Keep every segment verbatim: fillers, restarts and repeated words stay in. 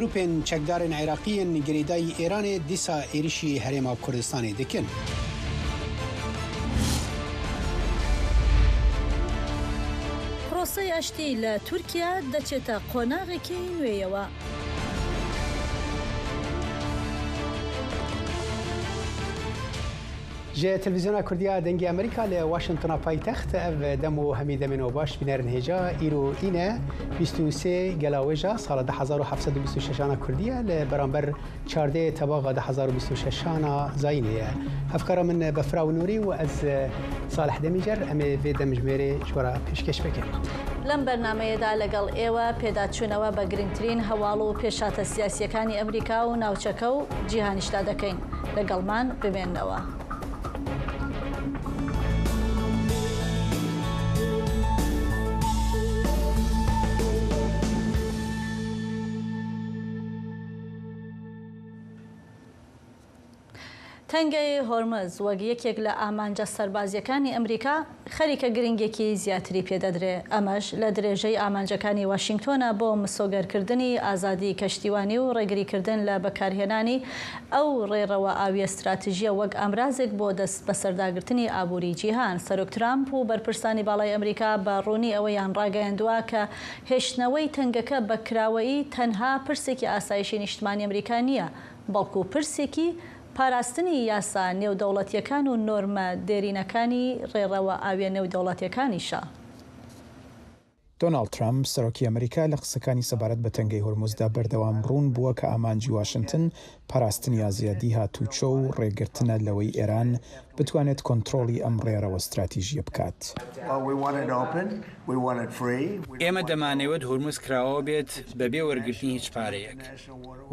Grûpên çekdarên Iraqî yên girêdayî Îranê dîsa êrişî Herêma Kurdistanê dikin. Proseyê aştî li Tirkiye diçête qonaxekî nû ye. Ji Televîzyona Kurdî ya Dengê Amerîka li Washingtona paytext, ev dem û hemî demên we baş bînerên hêja. Îro îne bîst û sê Gelawêja sala du hezar û heft sed û bîst û şeşan a Kurdî ye, li beramber çardê Tebaxa du hezar û bîst û şeşan a Zayînê ye. Hevkara min Befra Winûrî û ez, Salih Demîcer, em ê vê demjimêrê ji we re pêşkêş bikin. لەم بەرنامەیەدا لەگەڵ ئێوە پێداچوونەوە بە گرنگترین هەواڵ و پێشهاتە سیاسییەکانی ئەمریکا و ناوچەکە و جیهانیشدا دەکەین. لەگەڵمان بمێننەوە. تەنگەی هۆرمز وەک یەکێک لە ئامانجە سەربازییەکانی ئەمریکا خەریکە گرنگییەکی زیاتری پێ دەدرێ. ئەمەش لە درێژەی ئامانجەکانی واشینگتۆنە بۆ مسۆگەرکردنی ئازادی کەشتیوانی و ڕێگریکردن لە بەکارهێنانی ئەو ڕێڕەوە ئاوییە ستراتیژییە وەک ئامرازێک بۆ دەست بەسەرداگرتنی ئابووری جیهان. سەرۆک ترامپ و بەرپرسانی باڵای ئەمریکا بە ڕوونی ئەوەیان ڕاگەیاندووە کە هێشتنەوەی تەنگەکە بە کراوەیی تەنها پرسێکی ئاسایشی نیشتمانی ئەمریکا نییە، بەڵکو پرسێکی پاراستنی یاسا نێودەوڵەتییەکان و نۆرمە دێرینەکانی ڕێڕەوە ئاوییە نێودەوڵەتییەکانیشە. دۆناڵد ترامپ، سەرۆکی ئەمریکا، لە قسەکانی سەبارەت بە تەنگەی هۆرموزدا بەردەوام ڕوون بووە کە ئامانجی واشنتن پاراستنی ئازادی هاتووچۆ و ڕێگرتنە لەوەی ئێران بتوانێت کۆنترۆڵی ئەم ڕێڕەوە ستراتیژییە بکات. Well, we want it open. We want it free. We ئێمە want دەمانەوێت هۆرموز کراوە بێت بەبێ وەرگرتنی هیچ پارەیەک.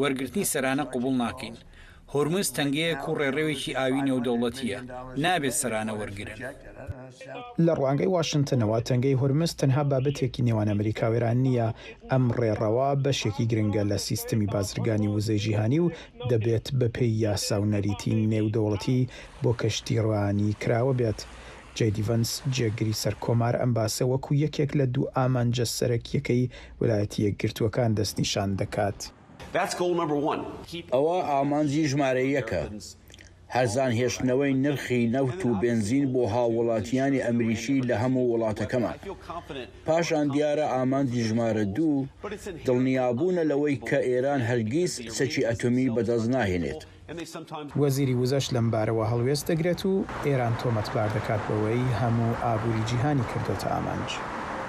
وەرگرتنی سەرانە قبوڵ ناکەین. هۆرموز تەنگەیەک و ڕێڕەوێکی ئاوی نێودەوڵەتییە. نابێت سەرانە وەرگرن. لە ڕوانگەی واشنتنەوە، تەنگەی هۆرمز تەنها بابەتێکی نێوان ئەمریکا و ئێران نییە. ئەم ڕێڕەوە بەشێکی گرنگە لە سیستمی بازرگانی وزەی جیهانی و دەبێت بەپێی یاسا و نەریتی نێودەوڵەتی بۆ کەشتیڕوانی کراوە بێت. جەی دی ڤەنس، جێگری سەرکۆمار، ئەم باسە وەکو یەکێک لە دوو ئامانجە سەرەکییەکەی ویلایەتە یەکگرتووەکان دەستنیشان دەکات. That's goal number one. ئەوە ئامانجی ژمارە یەکە. هەرزانهێشتنەوەی نرخی نەوت و بێنزین بۆ هاووڵاتییانی ئەمریکی لە هەموو وڵاتەکەمان. پاشان دیارە ئامانجی ژمارە دوو دڵنیابوونە لەوەی کە ئێران هەرگیز چەکی ئەتۆمی بەدەست ناهێنێت. وەزیری وزەش لەم بارەوە هەڵوێست دەگرێت و ئێران تۆمەتبار دەکات بەوەی هەموو ئابووری جیهانی کردۆتە ئامانج.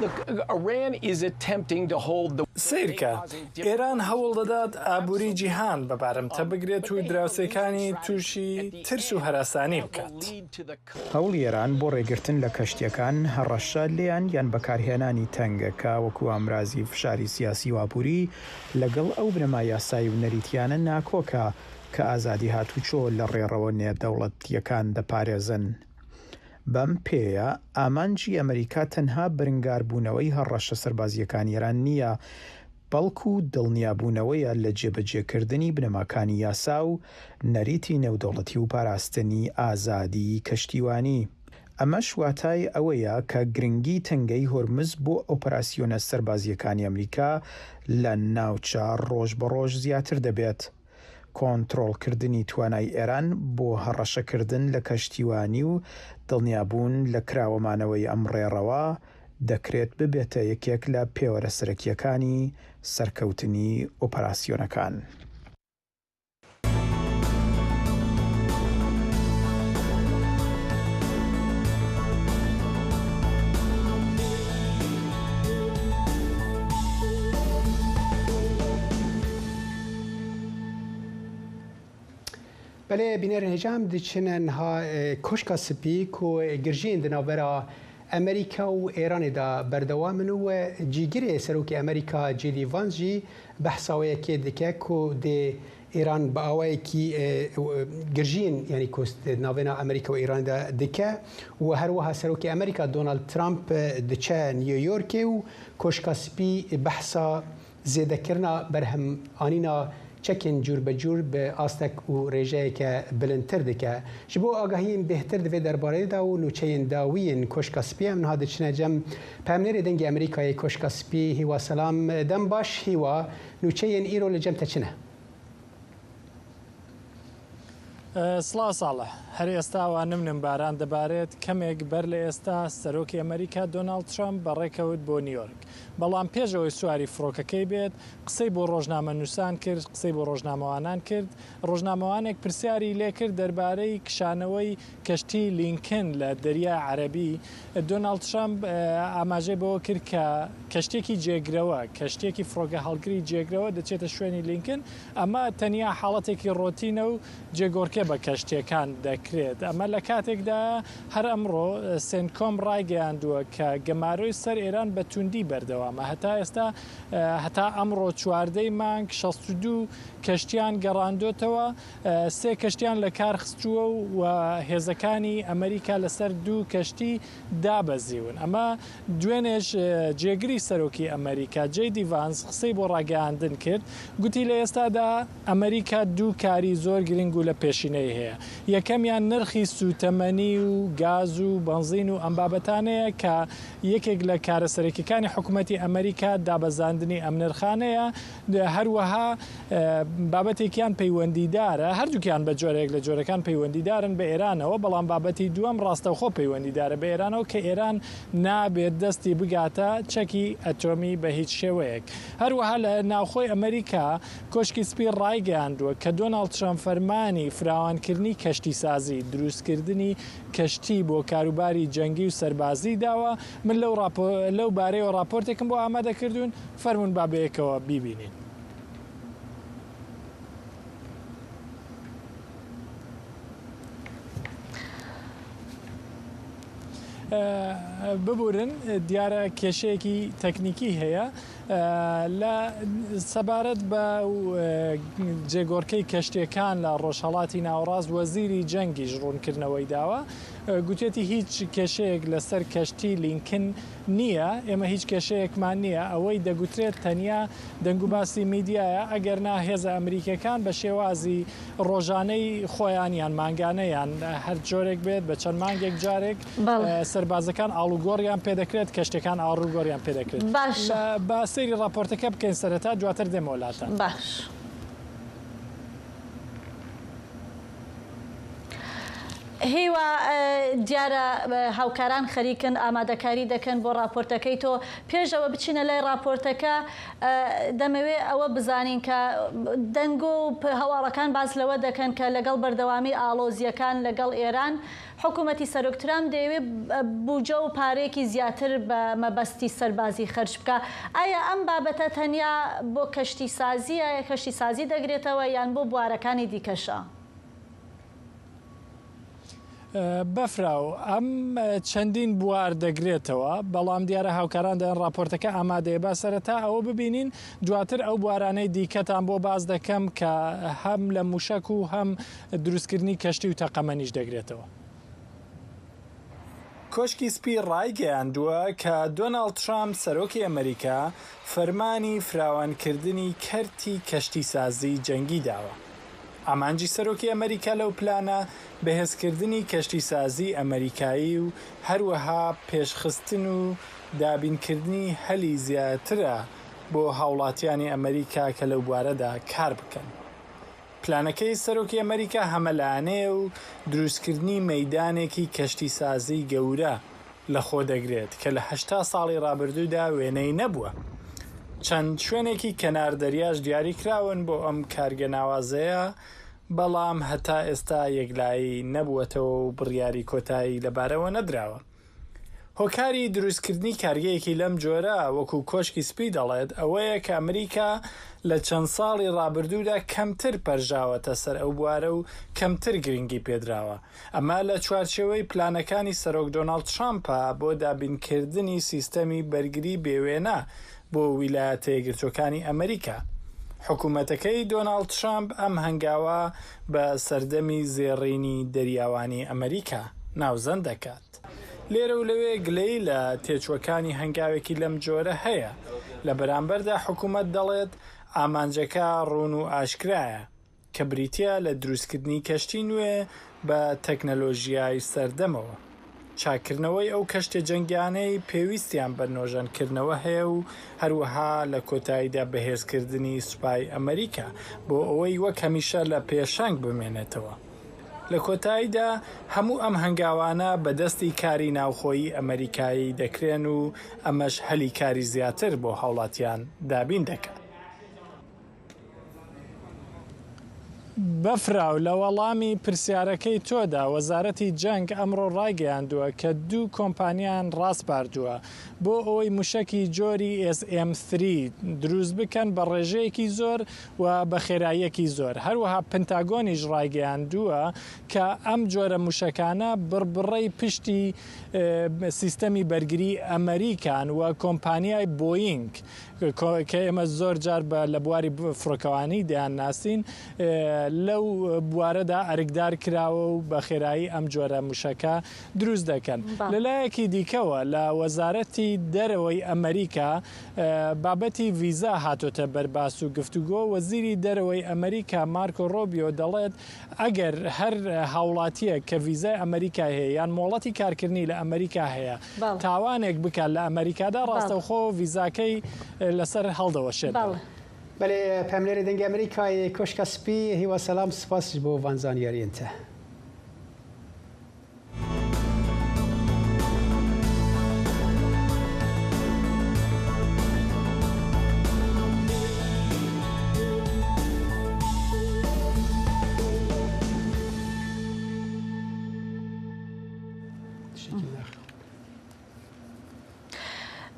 Look, Iran is attempting to hold the سەیرکە، ئێران هەوڵ دەدات ئابووری جیهان بە بارمتە بگرێت و دراوسێکانی تووشی ترس و هەراسانی بکات. هەوڵی ئێران بۆ ڕێگرتن لە کەشتییەکان، هەڕەشە لێیان یان بەکارهێنانی تەنگەکە وەکو ئامرازی فشاری سیاسی و ئابووری لەگەڵ ئەو بنەما یاسایی و نەریتییانە ناکۆکە کە ئازادی هاتووچۆ لە ڕێڕەوە نێودەوڵەتییەکان دەپارێزن. بەم پێیە، ئامانجی ئەمریکا تەنها بەرنگاربوونەوەی هەڕەشە سەربازییەکانی ئێران نییە، بەڵکو دڵنیابوونەوەیە لە جێبەجێکردنی بنەماکانی یاسا و نەریتی نێودەوڵەتی و پاراستنی ئازادی کەشتیوانی. ئەمەش واتای ئەوەیە کە گرنگی تەنگەی هۆرمز بۆ ئۆپەراسیۆنە سەربازییەکانی ئەمریکا لە ناوچە ڕۆژ بە ڕۆژ زیاتر دەبێت. کۆنترۆڵکردنی توانای ئێران بۆ هەڕەشەکردن لە کەشتیوانی و دڵنیابوون لە کراوەمانەوەی ئەم ڕێڕەوە دەکرێت ببێتە یەکێک لە پێوەرە سەرەکییەکانی سەرکەوتنی ئۆپەراسیۆنەکان. بەڵێ، بینەرین هێجام دچنە نها، ئێ، کۆشکا سپی کو گرژین دناوبەرا ئەمریکا و ئێرانێ دا بەردەوامن و جیگرێ سەرۆکی ئەمریکا جی دی ڤانس جی بەحسا وە یەکێ دکە کو دێ ئێران بە ئاوایەکی، ئێ، گرژین، یعنی کو ناوێنا ئەمریکا و ئێران دا دکە و هەروەها سەرۆکی ئەمریکا دۆنالد ترامپ دچە نیویۆرکێ و کۆشکا سپی بەحسا زێدەکردنا بەرهەمانینا çekên cûr be cûr bi astek û rêjeyeke bilindtir dike. Ji bo agahiyên bêhtir di vê derbareyê de û nûçeyên dawî yên Koşka Spî, em niha diçine cem peyamnêrê Dengê Amerîkayê Koşka Spî, Hîwa Selam. Dem baş Hîwa, nûçeyên îro li cem te çi ne? Silav Salih. Her ئێستا وا نمنم باران دەبارێت. کەمێک بەر لە ئێستا سەرۆکی ئەمریکا دۆناڵد ترامپ بەڕێکەوت بۆ نیویۆرک. بەڵام پێش ئەوەی سواری فڕۆکەکەی بێت، قسەی بۆ ڕۆژنامەنووسان کرد، قسەی بۆ ڕۆژنامەوانان کرد. ڕۆژنامەوانێک پرسیاری لێ کرد دەربارەی کشانەوەی کەشتی لینکن لە دەریای عەرەبی. دۆناڵد ترامپ، ئە، ئاماژەی بەوە کرد کە کەشتێکی جێگرەوە، کەشتێکی فڕۆکە هەڵگری جێگرەوە دەچێتە شوێنی لینکن. ئەمە تەنیا حاڵەتێکی ڕۆتینە و جێگۆڕکێ بە کەشتیەکان دەکرێت. ئەمە لە کاتێکدا هەر ئەمڕۆ، ئە، سێنتکۆم ڕایگەیاندووە کە گەمارۆی سەر ئێران بە توندی بەردەوامە. هەتا ئێستا، ئە، هەتا ئەمڕۆ چواردەی مانگ شەست و دوو کەشتیان گەڕاندۆتەوە، ئە، سێ کەشتیان لە کار خستووە و هێزەکانی ئەمریکا لەسەر دوو کەشتی دابەزیون. ئەمە دوێنێش، ئە، جێگری سەرۆکی ئەمریکا، جەی دی ڤانس، قسەی بۆ ڕاگەیاندن کرد. گوتی لە ئێستادا ئەمریکا دوو کاری زۆر گرنگ و لە پێشینەی هەیە. یەکەمیان نرخی سووتەمەنی و گاز و بەنزین و ئەم بابەتانەیە کە یەکێک لە کارە سەرەکیەکانی حکوومەتی ئەمریکا دابەزاندنی ئەم نرخانەیە. هەروەها، ئە، بابەتێکیان پەیوەندیدارە، هەردووکیان بە جۆرێک لە جۆرەکان پەیوەندیدارن بە ئێرانەوە، بەڵام بابەتی دووەم ڕاستەوخۆ پەیوەندیدارە بە ئێرانەوە کە ئێران نابێت دەستی بگاتە چەکی ئەتۆمی بە هیچ شێوەیەک. هەروەها لە ناوخۆی ئەمریکا کۆشکی سپی ڕایگەیاندووە کە دۆناڵد ترامپ فەرمانی فراوانکردنی کەشتی سازی، دروستکردنی کەشتی بۆ کاروباری جەنگی و سەربازی داوە. من لەو ڕاپۆ-، لەو بارەیەوە ڕاپۆرتێکم بۆ ئامادە کردوون، فەرمون با بەیەکەوە بیبینین. ئە، ببورن، دیارە کێشەیەکی تەکنیکی هەیە. ئە، لە سەبارەت بە، ئە، جێگۆڕکەی کەشتیەکان لە ڕۆژهەڵاتی ناوەڕاست، وەزیری جەنگیش ڕوونکردنەوەی داوە. ئە، گوتێتی هیچ کێشەیەک لەسەر کەشتی لینکن نییە، ئێمە هیچ کێشەیەکمان نییە. ئەوەی دەگوترێت تەنیا دەنگ و باسی میدیایە، ئەگەر نا هێزە ئەمریکیەکان بە شێوازی ڕۆژانەی خۆیان یان مانگانەیان، هەر جۆرێک بێت، بە چەند مانگێک جارێک، بەڵێ. ئە، سەربازەکان ئاڵوگۆڕیان پێدەکرێت، کەشتەکان ئاڵوگۆڕیان پێدەکرێت. باشە. لە، با سەیری ڕاپۆرتەکە بکەین سەرەتا، دواتر دێمە وڵاتان. باش. هیوا، ئە، دیارە، ئە، هاوکاران خەریکن ئامادەکاری دەکەن بۆ ڕاپۆرتەکەی تۆ. پێش ئەوە بچینە لای ڕاپۆرتەکە، ئە، دەمەوێ ئەوە بزانین کە دەنگۆ و پ-، هەواڵەکان باس لەوە دەکەن کە لەگەڵ بەردەوامی ئاڵۆزیەکان لەگەڵ ئێران، حکوومەتی سەرۆک ترامپ دەیەوێت، ئە، بودجە و پارەیەکی زیاتر بە مەبەستی سەربازی خەرج بکە. ئایا ئەم بابەتە تەنیا بۆ کەشتی سازیە، کەشتی سازی دەگرێتەوە یان بۆ بوارەکانی دیکەشە؟ بەفراو، ئەم چەندین بوار دەگرێتەوە، بەڵام دیارە هاوکاران دەیان ڕاپۆرتەکە ئامادەیە. با سەرەتا ئەوە ببینین، دواتر ئەو بوارانەی دیکەتان بۆ باس دەکەم کە هەم لە موشەک و هەم دروستکردنی کەشتی و تەقەمەنیش دەگرێتەوە. کۆشکی سپی ڕایگەیاندووە کە دۆناڵد ترامپ، سەرۆکی ئەمریکا، فەرمانی فراوانکردنی کەرتی کەشتی سازی جەنگی داوە. ئامانجی سەرۆکی ئەمریکا لەو پلانە بەهێزکردنی کەشتی سازی ئەمریکایی و هەروەها پێشخستن و دابینکردنی هەلی زیاترە بۆ هاوڵاتیانی ئەمریکا کە لەو بوارەدا کار بکەن. پلانەکەی سەرۆکی ئەمریکا هەمەلایەنەیە و دروستکردنی مەیدانێکی کەشتی سازی گەورە لە خۆ دەگرێت کە لە هەشتا ساڵی ڕابردوودا وێنەی نەبووە. چەند شوێنێکی کەنار دەریاش دیاری کراون بۆ ئەم کارگە ناوازەیە، بەڵام هەتا ئێستا یەکلایی نەبووەتەوە و بڕیاری کۆتایی لەبارەوە نەدراوە. هۆکاری دروستکردنی کارگەیەکی لەم جۆرە، وەکو کۆشکی سپی دەڵێت، ئەوەیە کە ئەمریکا لە چەند ساڵی ڕابردوودا کەمتر پەرژاوەتە سەر ئەو بوارە و کەمتر گرنگی پێدراوە. ئەمە لە چوارچێوەی پلانەکانی سەرۆک دۆناڵد ترامپە بۆ دابینکردنی سیستەمی بەرگری بێوێنە بۆ ویلایەتە یەکگرتووەکانی ئەمریکا. حکوومەتەکەی دۆناڵد ترامپ ئەم هەنگاوە بە سەردەمی زێڕینی دەریاوانی ئەمریکا ناوزەند دەکات. لێرە و لەوێ گلەی لە تێچووەکانی هەنگاوێکی لەم جۆرە هەیە. لە بەرامبەردا حکوومەت دەڵێت ئامانجەکە ڕوون و ئاشکرایە کە بریتیە لە دروستکردنی کەشتی نوێ بە تەکنەلۆژیای سەردەمەوە. چاکردنەوەی ئەو کەشتە جەنگیانەی پێویستیان بە نۆژەنکردنەوە هەیە و هەروەها لە کۆتاییدا بەهێزکردنی سوپای ئەمریکا بۆ ئەوەی وەک هەمیشە لە پێشەنگ بمێنێتەوە. لە کۆتاییدا هەموو ئەم هەنگاوانە بە دەستی کاری ناوخۆیی ئەمریکایی دەکرێن و ئەمەش هەلی کاری زیاتر بۆ هاوڵاتیان دابین دەکات. بەفراو، لە وەڵامی پرسیارەکەی تۆدا، وەزارەتی جەنگ ئەمڕۆ ڕایگەیاندووە کە دوو کۆمپانیان ڕاسپاردووە بۆ ئەوەی موشەکی جۆری S M three دروست بکەن بە ڕێژەیەکی زۆر و بە خێراییەکی زۆر. هەروەها پنتاگۆنیش ڕایگەیاندووە کە ئەم جۆرە موشەکانە بڕبڕەی پشتی، ئێ، سیستەمی بەرگری ئەمریکان و کۆمپانیای بۆینگ، کە، کە ئێمە زۆر جار بە، لە بواری ب-، فڕۆکەوانی دەیان ناسین، ئێ، لەو بوارەدا ئەرکدار کراوە و بە خێرایی ئەم جۆرە موشەکە دروست دەکەن. بەڵێ. لە لایەکی دیکەوە، لە وەزارەتی دەرەوەی ئەمریکا، ئێ، بابەتی ڤیزا هاتۆتە بەرباس و گفتوگۆ. وەزیری دەرەوەی ئەمریکا مارکۆ ڕۆبیۆ دەڵێت ئەگەر هەر هاوڵاتیەک کە ڤیزای ئەمریکای هەیە یان مۆڵەتی کارکردنی لە ئەمریکا هەیە، بەڵێ. تاوانێک بکات لە ئەمریکادا، بەڵێ. ڕاستەوخۆ ڤیزاکەی لەسەر هەڵدەوەشێت. بەڵێ. بەڵێ، پەیامنێری دەنگی ئەمریکای کۆشکە سپی، هیوا سەلام، سپاس بۆ ڤان زانیاریەن تە.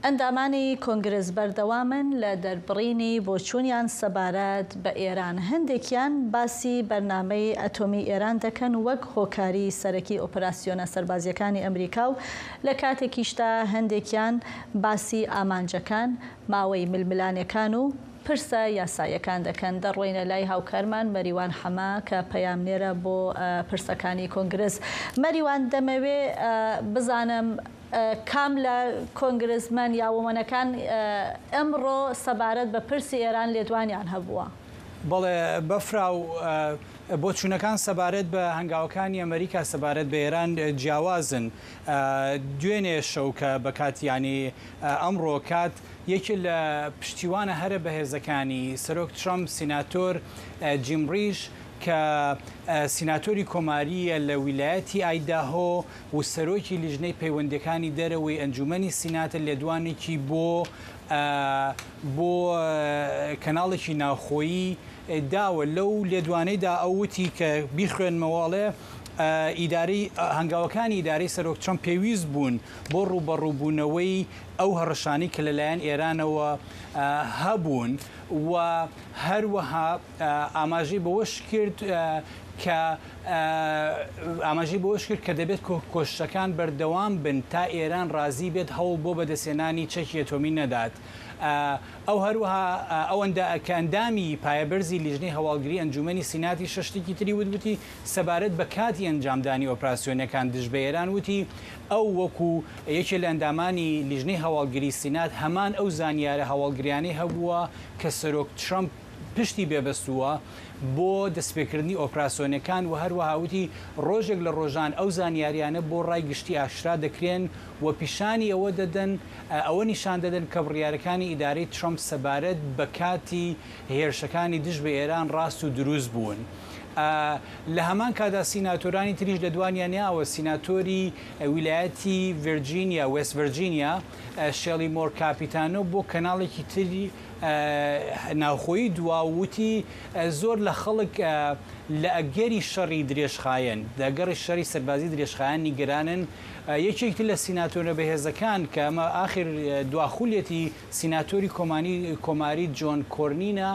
ئەندامانی کۆنگرس بەردەوامن لە دەربڕینی بۆچوونیان سەبارەت بە ئێران. هەندێکیان باسی بەرنامەی ئەتۆمی ئێران دەکەن وەک هۆکاری سەرەکی ئۆپراسیۆنە سەربازیەکانی ئەمریکا و لە کاتێکیشدا هەندێکیان باسی ئامانجەکان، ماوەی ململانێکان و پرسە یاساییەکان دەکەن. دەڕۆینە لای هاوکارمان مەریوان حەمە کە پەیامنێرە بۆ، ئە، پرسەکانی کۆنگرس. مەریوان، دەمەوێ، ئە، بزانم، ئە، کام لە کۆنگرسمەن یا وەمەنەکان، ئە، ئەمڕۆ سەبارەت بە پرسی ئێران لێدوانیان هەبووە؟ بەڵێ، بەفرا و، ئە، بۆچوونەکان سەبارەت بە هەنگاوەکانی ئەمریکا سەبارەت بە ئێران، ئە، جیاوازن. ئە، دوێنێ شەو کە بە کات، یعنی، ئە، ئەمڕۆ کات یەکێ لە پشتیوانە هەرە بەهێزەکانی سەرۆک ترەمپ، سیناتۆر، ئە، جیم ریش، کە، ئە، سیناتۆری کۆمارییە لە ویلایەتی ئایداهۆ و سەرۆکی لیژنەی پەیوەندیەکانی دەرەوەی ئەنجومەنی سیناتە، لێدوانێکی بۆ، ئە، بۆ، ئە، کەناڵێکی ناوخۆیی، ئە، داوە. لەو لێدوانەیدا ئەو وتی کە بیخوێنمەوەڵێ، ئە، ئیدارەی، ئە، هەنگاوەکانی ئیدارەی سەرۆک ترەمپ پێویست بوون بۆ ڕوبەڕووبوونەوەی ئەو هەڕەشانەی کە لەلایەن ئێرانەوە، ئە، هەبوون و هەروەها، ئە، ئاماژەی بەوەش کرد، ئە، کە، ئە، ئاماژەی بەوەش کرد کە دەبێت کۆ-، کۆششەکان بەردەوام بن تا ئێران ڕازی بێت هەوڵ بۆ بەدەستهێنانی چەکی ئەتۆمی نەدات. ئە، ئەو هەروەها، ئە، ئەوەندە کە ئەندامی پایەبەرزی لیژنەی هەواڵگری ئەنجومەنی سیناتی شەشتێکی تری وتوتی سەبارەت بە کاتی ئەنجامدانی ئۆپراسیۆنەکان دژ بە ئێران وتی، ئەو وەکو یەکێ لە ئەندامانی لیژنەی هەواڵگری سینات هەمان ئەو زانیارە هەواڵگریانەی هەبووە کە سەرۆک ترەمپ پشتی بێبەستووە بۆ دەستپێکردنی ئۆپراسیۆنەکان و هەروەها وتی ڕۆژێک لە ڕۆژان ئەو زانیاریانە بۆ ڕای گشتی ئاشرا دەکرێن و پیشانی ئەوە دەدەن، ئەوە نیشان دەدەن کە بڕیارەکانی ئیدارەی ترەمپ سەبارەت بە کاتی هێرشەکانی دژ بە ئێران ڕاست و دروست بوون. ئە، لە هەمان کادا سیناتۆرانی تریش لە دوانیان یاوە، سیناتۆری ویلایەتی ڤیرجینیا، وێست ڤیرجینیا، ئە، شێڵی مۆر کاپیتانۆ بۆ کەناڵێکی تری، ئە، ناوخۆیی دوا وتی، ئە، زۆر لە خەڵک، ئە، لە ئەگەری شەڕی درێژخایەن، لە ئەگەری شەڕی سەربازی درێژخایەن نیگەرانن. ئە، یەکێک تر لە سیناتۆرە بەهێزەکان کە ئەمە ئاخر، ئە، دواخولێتی سیناتۆری کۆمانی-، کۆماری جۆن کۆرنینە،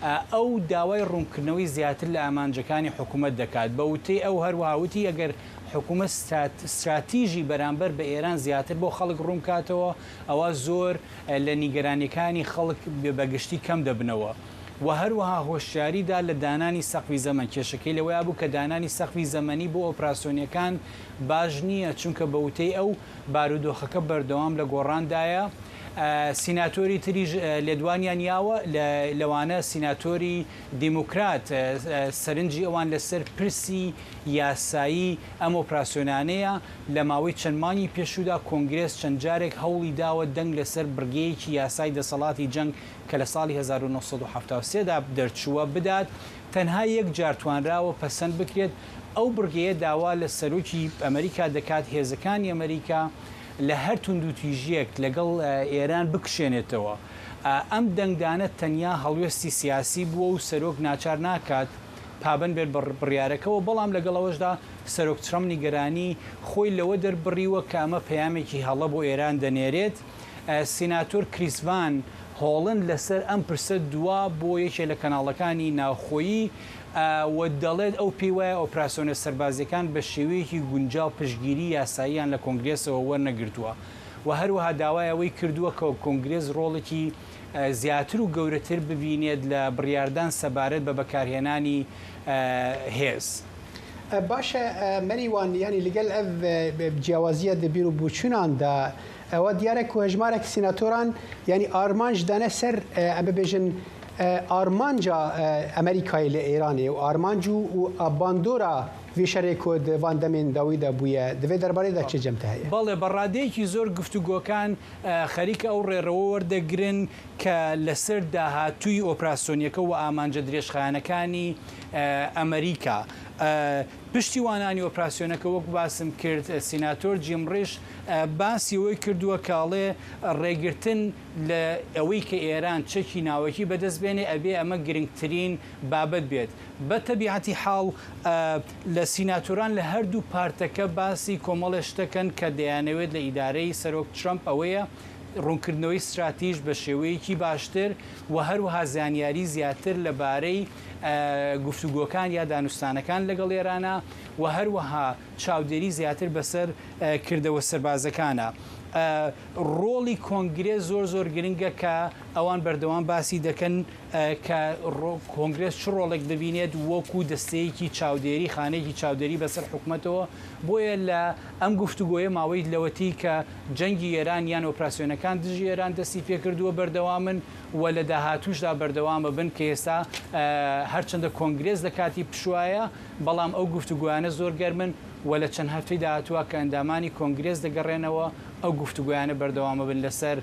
ئە، ئەو داوای ڕوونکردنەوەی زیاتر لە ئامانجەکانی حکوومەت دەکات. بە وتەی ئەو هەروەها وتی ئەگەر حکوومەت سترات-، ستراتیژی بەرامبەر بە ئێران زیاتر بۆ خەڵک ڕوونکاتەوە، ئەوە زۆر، ئە، لە نیگەرانیەکانی خەڵک بە، بەگشتی کەم دەبنەوە. و هەروەها هۆشیاریدا لە دانانی سەقفی زەمەن. کێشەکەی لەوەیا بوو کە دانانی سەقفی زەمەنی بۆ ئۆپراسیۆنیەکان باش نییە، چونکە بە وتەی ئەو بارودۆخەکە بەردەوام لە گۆڕاندایە. سیناتۆری تریش لێدوانیان یاوە، لەوانە سیناتۆری دیموکرات سەرنجی ئەوان لەسەر پرسی یاسایی ئەم ئۆپراسیۆنانەیە. لە ماوەی چەند مانگی پێشوودا کۆنگرێس چەند جارێک هەوڵی داوە دەنگ لەسەر بڕگەیەکی یاسای دەسەڵاتی جەنگ کە لە ساڵی هەزار و نۆ سەد و حەفتا و سێ دا دەرچووە بدات، تەنها یەک جار توانراوە پەسەند بکرێت. ئەو بڕگەیە داوا لە سەرۆکی ئەمریکا دەکات هێزەکانی ئەمریکا لە هەر توندوتیژیەک لەگەڵ ئێران بکشێنێتەوە. ئەم دەنگدانە تەنیا هەڵوێستی سیاسی بووە و سەرۆک ناچار ناکات پابەند بێت بە بڕیارەکەوە، بەڵام لەگەڵ ئەوەشدا سەرۆک ترەمپ نیگەرانی خۆی لەوە دەربڕیوە کە ئەمە پەیامێکی هەڵە بۆ ئێران دەنێرێت. سیناتۆر کریس ڤان هۆڵند لەسەر ئەم پرسە دوا بۆ یەکێ لە کەناڵەکانی ناوخۆیی و دەڵێت ئەو پێی وایە ئۆپراسیۆنە سەربازیەکان بە شێوەیەکی گونجاو پشتگیری یاساییان لە کۆنگرێسەوە وەرنەگرتووە و هەروەها داوای ئەوەی کردووە کە کۆنگرێس ڕۆڵێکی زیاتر و گەورەتر ببینێت لە بڕیاردان سەبارەت بە بەکارهێنانی هێز. باشە، مەریوان، یانی لەگەل ئەو جیاوازیە دە بیر و بوچونان دا ئەوە دیارە کو هەژمارەک سیناتۆران یانی ئارمانج دانە سەر، ئەم ببێژن، ئارمانجا ئەمریکای لە ئێرانێ و ئارمانج و باندۆرا وی شەرێ کو دە ڤان دەمێن داویدا بووە دەوێ دەربارەی دا چێ جەمتە هەیە؟ بەڵێ، بە ڕادەیەکی زۆر گفتوگۆکان خەریکە ئەو ڕێڕەوە وەردەگرن کە لەسەر داهاتووی ئۆپراسیۆنیەکە و ئامانجە درێژخایەنەکانی ئەمریکا. پشتیوانانی ئۆپراسیۆنەکە وەک باسم کرد، سیناتۆر جیم ڕیش باسی ئەوەی کردووە کە ئەڵێ ڕێگرتن لە ئەوەی کە ئێران چەکی ناوەکی بەدەست بێنێ ئەبێ ئەمە گرنگترین بابەت بێت. بە تەبیعەتی حاڵ لە سیناتۆران لە هەردوو پارتەکە باسی کۆمەڵێ شتەکەن کە دەیانەوێت لە ئیدارەی سەرۆک ترەمپ ئەوەیە ڕوونکردنەوەی ستراتیژ بە شێوەیەکی باشتر و هەروەها زانیاری زیاتر لەبارەی گفتوگۆکان یا دانوستانەکان لەگەڵ ئێرانە و هەروەها چاودێری زیاتر بەسەر کردەوە سەربازەکانە. ڕۆڵی کۆنگرێس زۆر زۆر گرنگە کە ئەوان بەردەوام باسی دەکەن کە کۆنگرێس چ ڕۆڵێک دەبینێت وەکو دەستەیەکی چاودێری، خانەیەکی چاودێری بەسەر حکومەتەوە. بۆیە لە ئەم گفتوگۆیە ماوەی لەوەتی کە جەنگی ئێران یان ئۆپراسیۆنەکان دژی ئێران دەستی پێکردووە بەردەوامن و لە داهاتووشدا بەردەوامە بن کە ئێستا هەرچەندە کۆنگرێس لە کاتی پشوایە، بەڵام ئەو گفتوگۆیانە زۆر گەرمن و لە چەند هەفتەی داهاتووە کە ئەندامانی کۆنگرێس دەگەڕێنەوە ئەو گفتوگۆیانە بەردەوامە بن لەسەر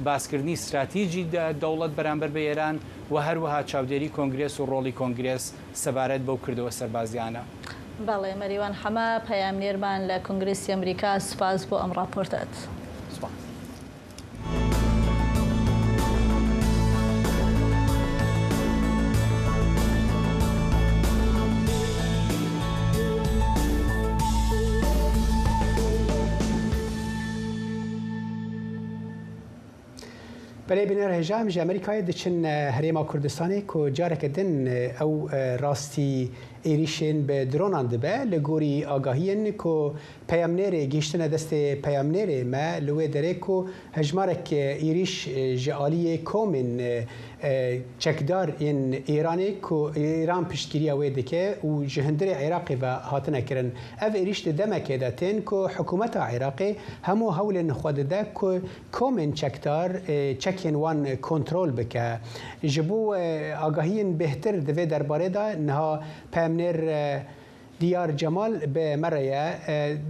باسکردنی ستراتیژی دەوڵەت بەرامبەر بە ئێران و هەروەها چاودێری کۆنگرێس و ڕۆڵی کۆنگرێس سەبارەت بەو کردەوە سەربازیانە. بەڵێ، مەریوان حەمە، پەیامنێرمان لە کۆنگرێسی ئەمریکا، سوپاس بۆ ئەم ڕاپۆرتەت. سوپاس. Belê bîner hêja em ji Amerîkayê diçin herêma Kurdistanê ku careke din ew rastî êrîşên bi dronan dibe. Li gorî agahiyên ku peyamnêrê gihîştine destê peyamnêrê me li wê derê ku hejmarek êrîş ji aliyê komên çekdar yên Îranê ku Îran piştgiriya wê dike û ji hundirê Iraqê ve hatine kirin. Ev êrîş di demekê de tên ku hikûmeta Iraqê hemû hewlên xwe dide ku komên çekdar çekên wan kontrol bike. Ji bo agahiyên bêhtir di vê derbarê de niha peyamnêr Diyar Cemal bi me re ye.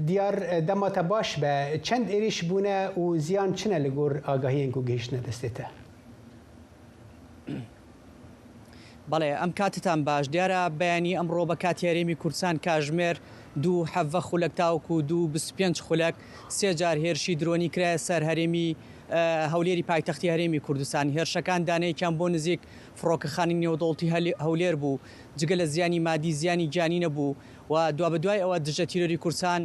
Diyar, dema te baş be. Çend êrîş bûne û ziyan çi ne li gor agahiyên ku gihîştine destê te? بەڵێ، ئەم کاتتان باش. دیارە بەیانی ئەمڕۆ بە کاتی هەرێمی کوردستان کاژمێر دوو حەڤە خولەک تاوەکو دوو بیست و پێنج خولەک سێ جار هێرشی درۆنی کرایە سەر هەرێمی هەولێری پایتەختی هەرێمی کوردستان. هێرشەکان دانەیەکیان بۆ نزیک فڕۆکەخانەی نێودەوڵەتی هەولێر بوو. جگە لە زیانی مادی، زیانی گیانی نەبوو و دوابەدوای ئەوە دژە تیرۆری کوردستان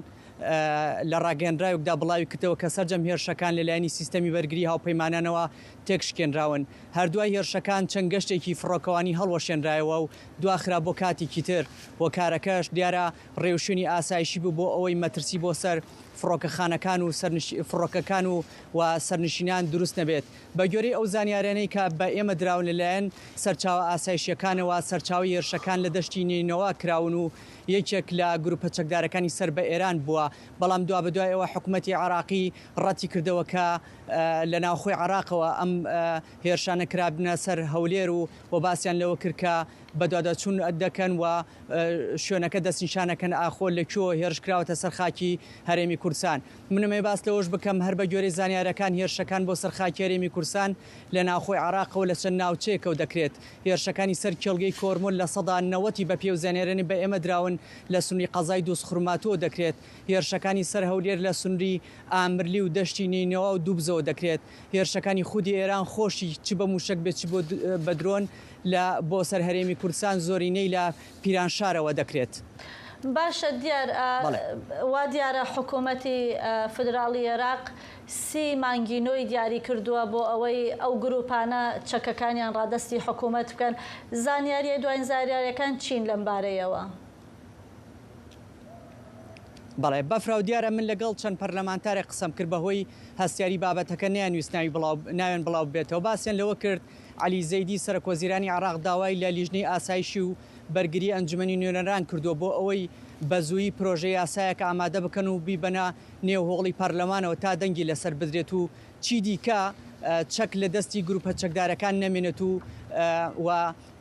لە ڕاگەیەنراوێکدا بڵاوی کردەوە کە سەرجەم هێرشەکان لەلایەنی سیستەمی بەرگری هاوپەیمانانەوە تێکشکێنراون. هەردوای هێرشەکان چەند گەشتێکی فڕۆکەوانی هەڵوەشێنرایەوە و دواخرا بۆ کاتێکی تر و کارەکەش دیارە ڕێوشوێنی ئاسایشی بوو بۆ ئەوەی مەترسی بۆ سەر فڕۆکەخانەکان و سەرنشی-، فڕۆکەکان و، و سەرنشینان دروست نەبێت. بە گوێرەی ئەو زانیارانەی کە بە ئێمە دراون لەلایەن سەرچاوە ئاسایشیەکانەوە، سەرچاوی هێرشەکان لە دەشتی نینەوە کراون و یەکێک لە گروپە چەکدارەکانی سەر بە ئێران بووە. بەڵام دوا بە دوای ئەوە حکوومەتی عێراقی ڕەتی کردەوە کە، ئە، لە ناوخۆی عێراقەوە ئەم، ئە، هێرشانە کرابنە سەر هەولێر و، و باسیان لەوە کرد کە بەدواداچوون دەکەن و، ئە، شوێنەکە دەستنیشانەکەن ئاخۆ لە کوێوە هێرش کراوەتە سەر خاکی هەرێمی کوردستان. منەمەی باس لەوەش بکەم، هەر بە گوێرەی زانیارەکان، هێرشەکان بۆ سەر خاکی هەرێمی کوردستان لە ناوخۆی عێراقەوە لە چەند ناوچەیەکەوە دەکرێت. هێرشەکانی سەر کێڵگەی کۆرمۆل لە سەدا نەوەتی بە پێی و زانیارانی بە ئێمە دراون لە سنووری قەزای دووسخورماتووە دەکرێت. هێرشەکانی سەر هەولێر لە سنووری ئامرلی و دەشتی نینەوە و دووبزەوە دەکرێت. هێرشەکانی خودی ئێران خۆشی چ بە موشک بێت، چ بۆ د-، بە درۆن لە بۆ سەر هەرێمی کوردستان زۆرینەی لە پیرانشارەوە دەکرێت. باشە دیار، ئا، بەڵێ. وا دیارە حکوومەتی، ئا، فیدراڵی عێراق سی مانگی نۆی دیاری کردووە بۆ ئەوەی ئەو گروپانە چەکەکانیان ڕادەستی حکوومەت بکەن. زانیاریە دوایین زانیاریەکان چین لەم بارەیەوە؟ بەڵێ، بەفراو دیارە من لەگەڵ چەند پەرلەمانتارێک قسەم کرد، بەهۆی هەستیاری بابەتەکە نەیانویست ناوی بڵاو-، ناویان بڵاو بێتەوە. باسیان لەوە کرد، عەلی زەیدی سەرۆکوەزیرانی عێراق داوای لە لیژنەی ئاسایشی و بەرگری ئەنجومەنی نوێنەران کردووە بۆ ئەوەی بە زوویی پرۆژەی یاسایەک ئامادە بکەن و بیبەنە نێو هۆڵی پەرلەمانەوە تا دەنگی لەسەر بدرێت و چی دیکە، ئە، چەک لە دەستی گروپە چەکدارەکان نەمێنێت و، ئە، و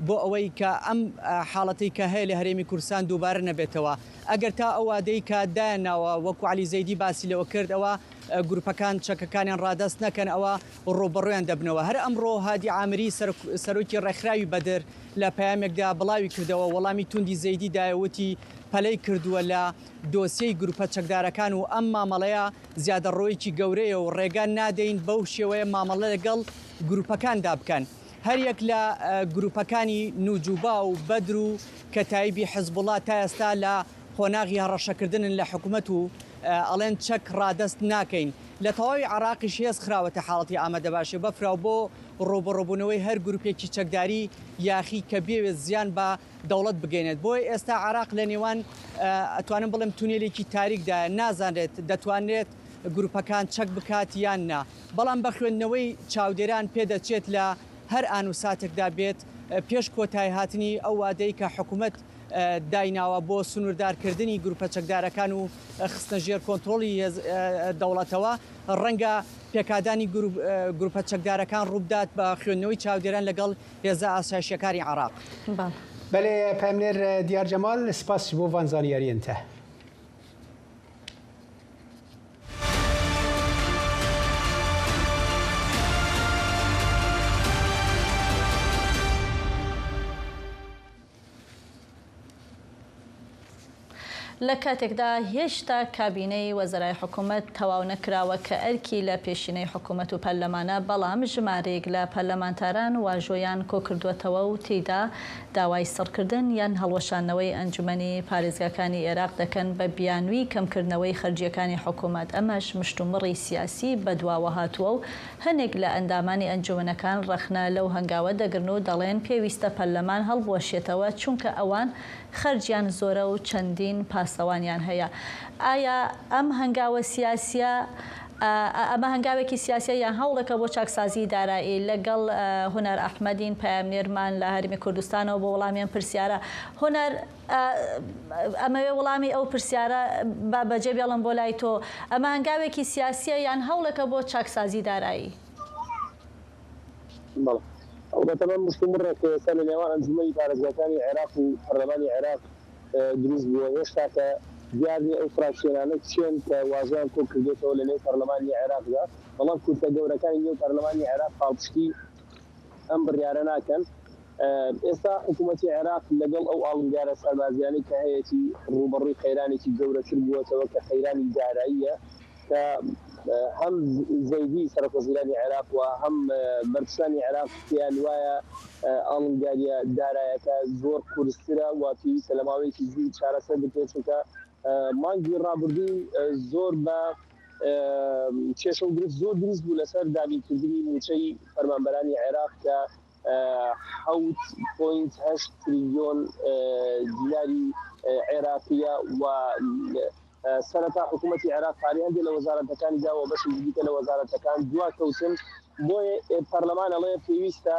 بۆ ئەوەی کە ئەم، ئە، حاڵەتەی کە هەیە لە هەرێمی کوردستان دووبارە نەبێتەوە. ئەگەر تا ئەو وادەی کە دایانناوە، وەکو عەلی زەیدی باسی لەوە کرد، ئەوە، ئە، گروپەکان چەکەکانیان ڕادەست نەکەن، ئەوە ڕوبەڕویان دەبنەوە. هەر ئەمڕۆ هادی عامری سەرک-، سەرۆکی ڕێکخراوی بەدر لە پەیامێکدا بڵاوی کردەوە، وەڵامی توندی زەیدی دایە، وتی پەلەی کردووە لە دۆسیەی گروپە چەکدارەکان و ئەم مامەڵەیە زیادەڕۆیەکی گەورەیە و ڕێگە نادەین بەو شێوەیە مامەڵە لەگەڵ گروپەکاندا بکەن. هەر یەک لە، ئە، گروپەکانی نوجوبا و بەدر و کەتایبی حزبوڵا تا ئێستا لە قۆناغی هەڕەشەکردنن لە حکومەت و، ئە، ئەڵێن چەک ڕادەست ناکەین. لە تەواوی عێراقیش هێز خراوەتە حاڵەتی ئامادەباشی. بەفراو بۆ ڕوبەڕوبوونەوەی هەر گروپێکی چەکداری یاخی کە بێوێت زیان بە دەوڵەت بگەینێت. بۆیە ئێستا عێراق لە نێوان، ئە، ئەتوانم بڵێم تونێلێکی تاریکدایە، نازانرێت دەتوانرێت گروپەکان چەک بکات یان نا. بەڵام بە خوێندنەوەی چاودێران پێدەچێت لە هەر ئان و ساتێکدا بێت، ئە، پێش کۆتایی هاتنی ئەو وادەی کە حکوومەت، ئە، دایناوە بۆ سنووردارکردنی گروپە چەکدارەکان و، ئە، خستنە ژێر کۆنترۆلی هێز-، ئە، دەوڵەتەوە، ڕەنگە پێکادانی گروپ-، ئە، گروپە چەکدارەکان ڕووبدات بە خوێندنەوەی چاودێران لەگەڵ هێزە ئاسایشەکانی عێراق. بەڵێ. بەڵێ، پامنێر دیار جەمال، سپاس بۆ ڤان زانیاریەن تە. لە کاتێکدا هێشتا کابینەی وەزەرای حکوومەت تەواو نەکراوە کە ئەرکی لە پێشینەی حکوومەت و پەرلەمانە، بەڵام ژمارەیەک لە پەرلەمانتاران واژۆیان کۆکردووەتەوە و تێیدا داوای سڕکردن یان هەڵوەشاندنەوەی ئەنجومەنی پارێزگاکانی عێراق دەکەن بە بیانووی کەمکردنەوەی خەرجیەکانی حکوومەت. ئەمەش مشتومڕی سیاسی بەدواوە هاتووە و هەنێک لە ئەندامانی ئەنجومەنەکان ڕەخنە لەو هەنگاوە دەگرن و دەڵێن پێویستە پەرلەمان هەڵبوەشێتەوە، چونکە ئەوان خەرجیان زۆرە و چەندین پاسەوانیان هەیە. ئایا ئەم هەنگاوە سیاسیە، ئە-، ئە-، ئەمە هەنگاوێکی سیاسیە یان هەوڵێکە بۆ چاکسازی دارایی؟ لەگەڵ، ئە، هونەر ئەحمەدین، پەیامنێرمان لە هەرێمی کوردستانەوە، بۆ وەڵامی ئەم پرسیارە. هونەر، ئە، ئەمەوێ وەڵامی ئەو پرسیارە بە، بەجێ بێڵم بۆ لای تۆ. ئەمە هەنگاوێکی سیاسیە یان هەوڵێکە بۆ چاکسازی دارایی؟ بەڵێ. ئەو بەتەمان مشتومڕێک کە ئێستا لە نێوان ئەنجومەنی پارێزگاکانی عێراق و پەرلەمانی عێراق، ئە، دروست بووە. هێشتا کە دیار نیە ئەو فراکسیۆنانە چێن کە واژۆیان کۆ کردێتەوە لە نێو پەرلەمانی عێراقدا، بەڵام کورتە گەورەکانی نێو پەرلەمانی عێراق پاڵپشتی ئەم بڕیارە ناکەن. ئە، ئێستا حکوومەتی عێراق لەگەڵ ئەو ئاڵنگارە سەربازیانەی کە هەیەی ڕوبەڕووی قەیرانێکی گەورەتر بووەتەوە کە قەیرانی داراییە، کە، ئە، هەم زەیدی سەرۆک وەزیرانی عێراق و هەم، ئە، بەرپرسانی عێراق پێیان وایە، ئە، ئاڵنگاریە دارایەکە زۆر قورسترە و پێویستە لە ماوەیەکی زوو چارەسەر بکرێت، چونکە، ئە، مانگی ڕابردوو، ئە، زۆر بە، ئە، کێشە و گرفت زۆر دروست بوو لەسەر دابینکردنی موچەی فەرمانبەرانی عێراق کە، ئە، حەوت پۆینت هەشت تریلیۆن، ئە، دیناری، ئە، عێراقیە و سەرەتا حکوومەتی عێراق پارەی هەندێک لە وەزارەتەکانی دا و بەشێکی دیکە لە وەزارەتەکان دوا کەوتن. بۆیە پەرلەمان ئەڵێ پێویستە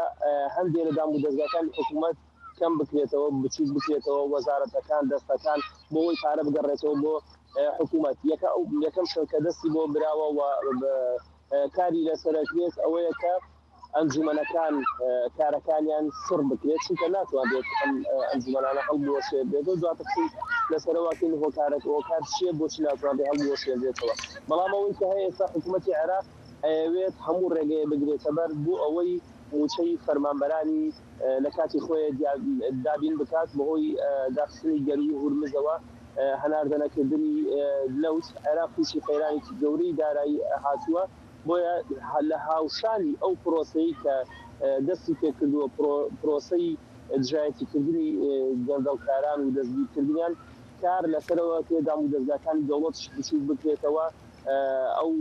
هەندێک لە دام و دەزگاکانی حکوومەت کەم بکرێتەوە، بچووک بکرێتەوە، وەزارەتەکان، دەستەکان، بۆ ئەوەی پارە بگەڕێتەوە بۆ حکوومەت. یەکە ئەو یەکەم شەو کە دەستی بۆ براوە و کاری لەسەر ئەکرێت ئەوەیە کە ئەنجومەنەکان کارەکانیان سڕ بکرێت، چونکە ناتوانرێت ئەم ئەنجومەنانە هەڵبوەشێنرێتەوە. دواتر چی لەسەرەوە کەین هۆکارەکە، هۆکار چییە، بۆچی ناتوانرێت هەڵبوەشێنرێتەوە؟ بەڵام ئەوەی کە هەیە، ئێستا حکوومەتی عێراق ئەیەوێت هەموو ڕێگەیە بگرێتە بەر بۆ ئەوەی مووچەی فەرمانبەرانی لە کاتی خۆی دابین بکات، بەهۆی داخستنی گەروی هورمزەوە هەناردەنەکردنی نەوت. عێراق تووشی قەیرانێکی گەورەی دارایی هاتووە، بۆیە لە هاوشانی ئەو پرۆسەی کە دەستی پێکردووە، پرۆسەی دژایەتیکردنی گەندەڵکاران و دەستگیرکردنیان، کار لەسەرەوە کێ دام و دەستگاکانی دەوڵەتش بچووک بکرێتەوە، ئەو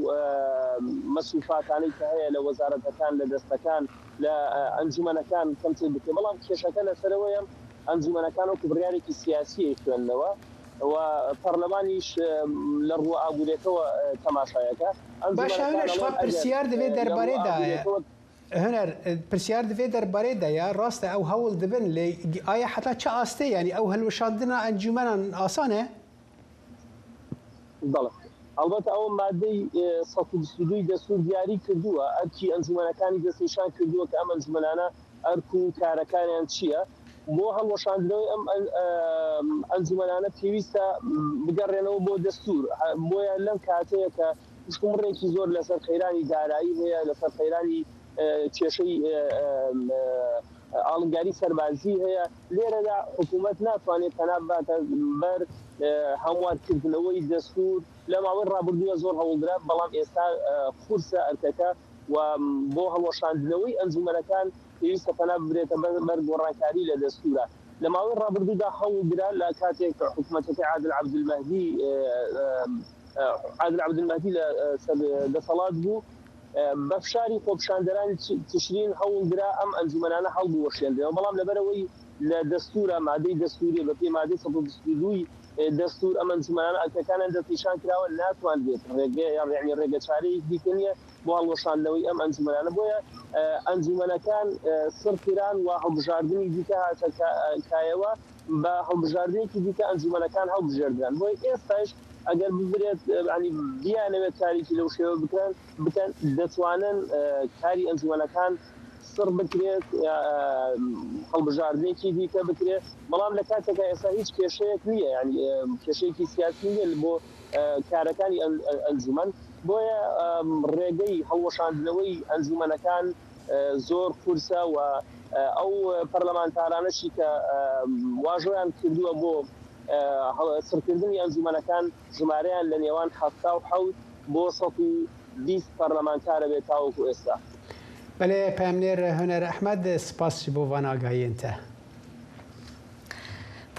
مەسوفاتانەی کە هەیە لە وەزارەتەکان، لە دەستەکان، لە ئەنجومەنەکان کەمتر بکرێت. بەڵام کێشەکە لەسەرەوەیە ئەنجومەنەکان وەکو بڕیارێکی سیاسی خوێندنەوە و پەرلەمانیش لە ڕووە ئابوورێکەوە تەماشایەکە. باشە، هەنێ شما پرسیار دەبێت دەربارەی دایە. هەنەر پرسیار دەبێت دەربارەی دایە، ڕاستە ئەو هەوڵ دەبن، لێ ئایا حتا چه ئاستێ، یعنی ئەو هەلوشاندنە ئەنجومەنان ئاسانە؟ بەڵێ، ئەڵبەتە ئەوە مادەی سەد و بیست و دووی دەستور دیاری کردووە، ئەرکی ئەنجومەنەکانی دەستنیشان کردووە کە ئەم ئەنجومەنانە ئەرک و کارەکانیان چییە. بۆ هەڵوەشاندنەوەی ئەم ئەنجومەنانە پێویستە بگەڕێنەوە بۆ دەستور. بۆیە لەم کاتەیە کە پشتمڕێکی زۆر لەسەر قەیرانی دارایی هەیە، لەسەر قەیرانی کێشەی ئاڵنگاری سەربازی هەیە. لێرەدا حکوومەت ناتوانێت پەنا باتە بەر هەموارکردنەوەی دەستور. لە ماوەی ڕابردووە زۆر هەوڵدرا، بەڵام ئێستا قورسە ئەرکەکە و بۆ هەڵوەشاندنەوەی ئەنجومەنەکان پێویستە پەنا ببرێتە بەر گۆڕانکاری لە دەستورە. لە ماوەی ڕابردوودا هەوڵدرا لە کاتێک حکوومەتەکەی عادل عەبدولمەهدی عادل عەبدولمەهدی لە سەر دەسەڵات بوو، بە فشاری خۆپیشاندەرانی تشرین هەوڵدرا ئەم ئەنجومەنانە هەڵبوەشێنرێەوە، بەڵام لەبەرەوەی لە دەستورە، مادەی دەستوری بە پێی مادەی سەد و بیست و دووی دەستور، ئەم ئەنجومەنانە ئەرکەکانیان دەستنیشان کراوە، ناتوانرێت ڕێگە یان ڕێگە چارەیەک دیکە نییە بۆ هەڵوەشاندنەوەی ئەم ئەنجومەنانە. بۆیە ئەنجومەنەکان سڕ کران و هەڵبژاردنی دیکە هاتە کایەوە، بە هەڵبژاردنێکی دیکە ئەنجومەنەکان هەڵبژێردران. بۆیە ئێستاش ئەگەر ببرێت، ینی بیانەوێت کارێکی لەو شێوە بکەن، بکەن، دەتوانن کاری ئەنجومەنەکان سڕ بکرێت، هەڵبژاردنێکی دیکە بکرێت. بەڵام لە کاتێکا ئێستا هیچ کێشەیەک نییە، ینی کێشەیەکی سیاسی نییە بۆ کارەکانی ئەنجومەن. بۆیە ڕێگەی هەڵوەشاندنەوەی ئەنجومەنەکان زۆر قورسە و ئەو پەرلەمانتارانەشی کە واژۆیان کردووە بۆ سڕکردنی ئەنجومەنەکان، ژمارەیان لە نێوان حەفتا و حەوت بۆ سەد و بیست پەرلەمانتارە بێت تاوەکو ئێستا. بەڵێ، پەیامنێر هونەر ئەحمەد، سپاس بۆ ڤان ئاگاهیەن تە.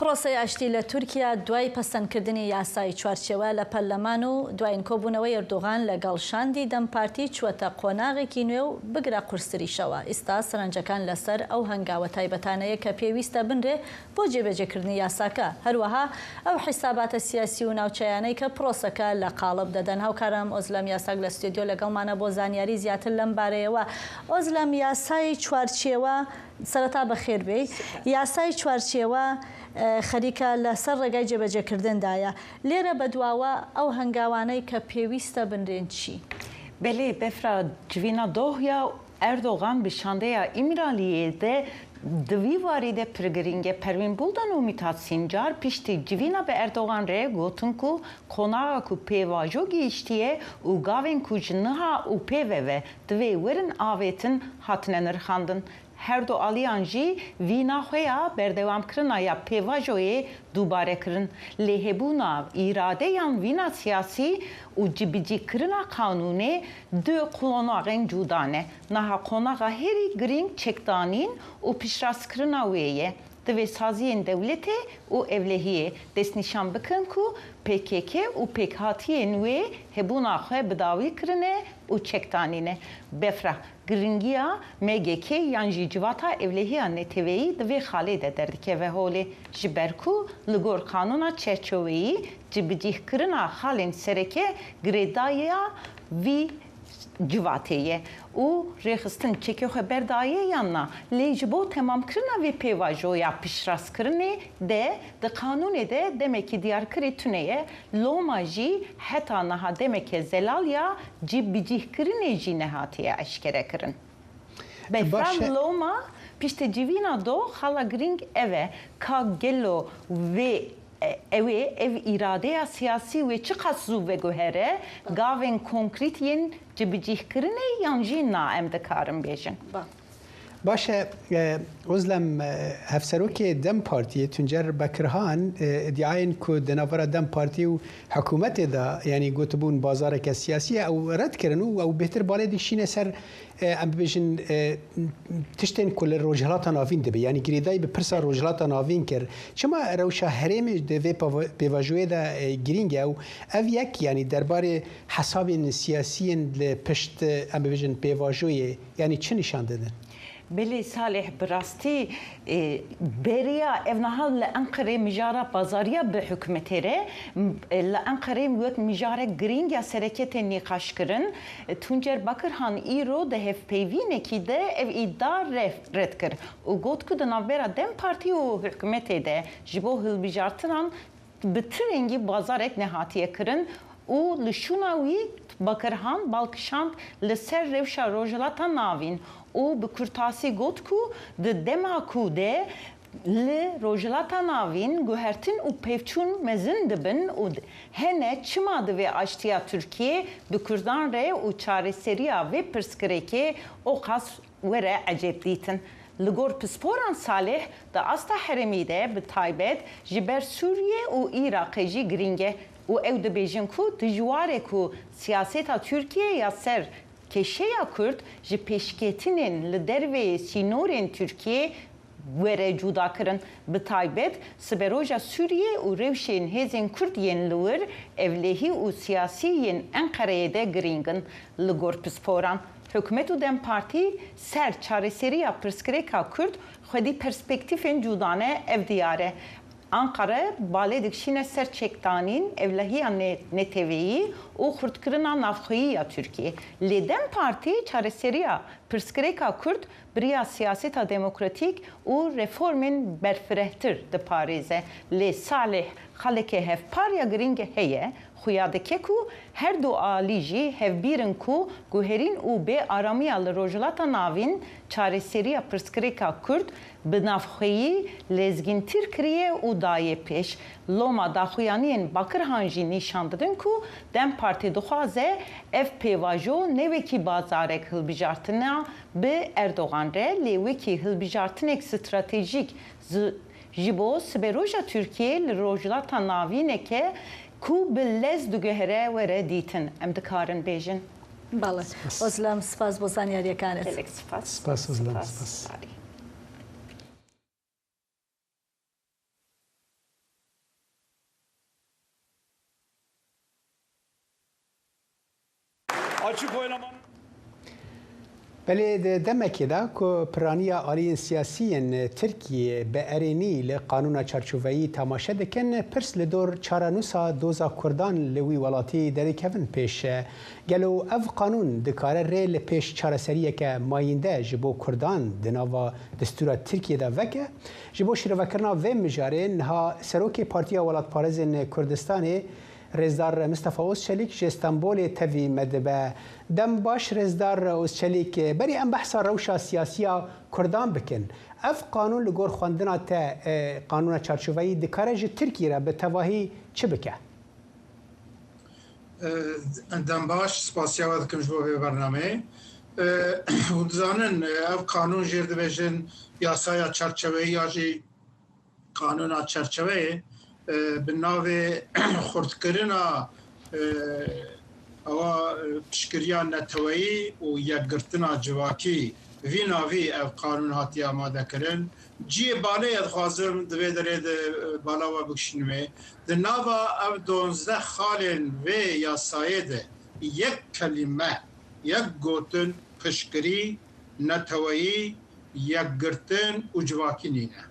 پرۆسەی ئاشتی لە تورکیا دوای پەسەندکردنی یاسای چوارچێوە لە پەرلەمان و دوایین کۆبوونەوەی ئەردۆغان لەگەڵ شاندی دەم پارتی چووەتە قۆناغێکی نوێ و بگرە قورستریشەوە. ئیستا سەرنجەکان لەسەر ئەو هەنگاوە تایبەتانەیە کە پێویستە بنرێ بۆ جێبەجێکردنی یاساکە. هەروەها ئەو حیساباتە سیاسی و ناوچەیانەی کە پرۆسەکە لە قاڵب دەدەن. هاوکارم ئۆزلەم یاساک لە ستۆدیۆ لەگەڵمانە بۆ زانیاری زیاتر لەم بارەیەوە. ئۆزلەم، یاسای چوارچێوە، سەرەتا بەخێر بێی. یاسای چوارچێوە خەریکە لەسەر ڕێگای جێبەجێکردندایە. لێرە بەدواوە ئەو هەنگاوانەی کە پێویستە بنرێن چی؟ Belê, Befra, civîna doh ya Erdogan bi şandeya Îmraliyê de di vî warî de pir girîng e. Perwîn Buldan û Mithat Sincar piştî civîna bi Erdogan re gotin ku qonaxa ku pêvajo gihîştiye û gavên ku ji niha û pê ve ve divê werin avêtin, hatine nirxandin. Her du aliyan jî vîna xwe ya berdewamkirina ya pêvajoyê dubare kirin. Lê hebûna îradeyan vîna siyasî û cibicîkirina qanûnê du qonaxên cuda ne. Niha qonaxa herî girîng çekdanîn û piştrastkirina wê ye. Divê saziyên dewletê û ewlehiyê destnîşan bikin ku P K K û pêkhatiyên wê hebûna xwe bi dawî kirine û çek danîne. Befra giringiya M G K yan jî civata ewlehiya neteweyî di vê xalê de derdikeve holê, ji ber ku li gor qanûna çerçoveyî cibicîhkirina xalên sereke girêdayîya vî civatê ye û rêxistin çekê xwe berdaye yan na, lê ji bo temamkirina vê pêvajoya piştrastkirinê de di qanûnê de demekî diyarkirî tune ye, loma jî heta niha demeke zelal ya cîbicîhkirinê jî nehatiye eşkerekirin. Befra Baş e. Loma piştecivîna do xala girîng ev e, ka gelo vê E, ew ê ev îradeya siyasî wê çiqas zû veguhere gavên konkrît yên cibicîhkirinê yan jî na, em dikarin bêjin? Ba. Baş e, e, Ozlem, e, hevserokê DEM Partiyê Tuncer Bekirhan, e, îdiayên ku di navbera DEM Partî û hikûmetê de, yanî gotibûn bazareke siyasî ye, ew red kirin û ew bêhtir balê dikişîne ser e, em bibêjin, e, tiştên ku li Rojhilata Navîn dibe, yanî girêdayî bi pirsa Rojhilata Navîn kir. Çima rewşa herêmê di vê pava-, pêvajoyê de, e, girîng e û ev yek, yanî derbarê hesabên siyasî yên li pişt, e, em bibêjin pêvajoyê, yanî çi nîşan didin? Belê Salih, bi rastî, e, beriya ev niha li Enqerê mijara pazariya bi hikûmetê re, m-, e, li Enqerê wek mijarek girîng ya sereke tê nîqaş kirin. E, Tuncer Bakirhan îro di hevpeyvînekî de ev îdia re-, red kir û got ku di navbera DEM Partî û hikûmetê de ji bo hilbijartinan bi ti rengî bazarek nehatiye kirin û li şûna wî Bakirhan bal kişand li ser rewşa Rojhilata Navîn û bi kurtasî got ku di dema ku de li Rojhilata Navîn guhertin û pevçûn mezin dibin û d-, hene çima divê aştiya Tirkiyê bi Kurdan re û çareseriya vê pirsgirêkê oqas were ecêb dîtin. Li gor pisporan Salih di asta herêmî de bi taybet ji ber Sûriye û Iraqê jî girîng e û ew dibêjin ku dijwar e ku siyaseta Tirkiyê ya ser kêşeya Kurd ji pêşketinên li derveyê sînorên Tirkiyê were cudakirin. Bi taybet siberoja Sûriyê û rewşên hêzên Kurd yên li wir ewlehî û siyasî yên Enqereyê de girîng in. Li gor pisporan, hikûmet û DEM Partî ser çareseriya pirsgirêka Kurd xwedî perspektîfên cuda ne, ev diyar e. Anqara balê dikişîne ser çekdanîn, ewlehiya ne-, neteweyî û xurtkirina navxweyî ya Tirkiyê. Lê DEM Partî çareseriya pirsgirêka Kurd bi riya siyaseta demokratîk û reformên berfirehtir diparêze. Lê Salih, xaleke hevpar ya girîng heye, xuya dike ku her du alî jî hevbîr in ku guherîn û bê aramiya li Rojhilata Navîn çareseriya pirsgirêka Kurd bi navxweyî lezgîntîr kiriye û daye pêş. Loma daxuyaniyên Bakirhan jî nîşan didin ku DEM Partî dixwaze ev pêvajo ne wekî bazarek hilbijartina bi Erdogan re, lê wekî hilbijartinek stratejîk zi-, ji bo siberoja Tirkiyê li Rojhilata Navîneke ku bi lez diguhere were dîtin, em dikarin bêjin. Bale. Spas. Ozlem, spas bo zanyariyekaniz. Gelek spas. Spas Ozlem, spas. Spas. Açık oylama. Belê di demekê de ku piraniya aliyên siyasî yên Tirkiyê bi erênî li qanûna çarçoveyî temaşe dikin, pirs li dor çarenûsa doza Kurdan li wî welatî derikevin pêş. Gelo ev qanûn dikare rê li pêş çareseriyeke mayînde ji bo Kurdan di nava destûra Tirkiyê de veke? Ji bo şîrovekirina vê mijarê niha Serokê Partiya Welatparêzên Kurdistanê Rêzdar Mistefa Ozçelîk ji Stenbolê tevî me dibe. Dem baş Rêzdar Ozçelîk, berî em behsa rewşa siyasî ya Kurdan bikin. Ev qanûn li gor xwendina te, e, qanûna çarçoveyî dikare ji Tirkiyê re bi tevahî çi bike? E, Dem baş, spasiya we dikim ji bo vê bernameyê. E, hûn dizanin, e, ev qanûn jê dibêjin yasaya çarçoveyî ya jî qanûna çerçeveyê, e, bi navê xurtkirina, e, awa, e, piştgiriya neteweyî û yekgirtina civakî, vî navî ev qanûn hatiye amadekirin. Cihê balê ez dixwazim di vê derê de, e, bala we bikişînim ê. Di nava ev donzdeh xalên vê yasayê de yek kelîme, yek gotin piştgirî, neteweyî, yekgirtin û civakî nîne.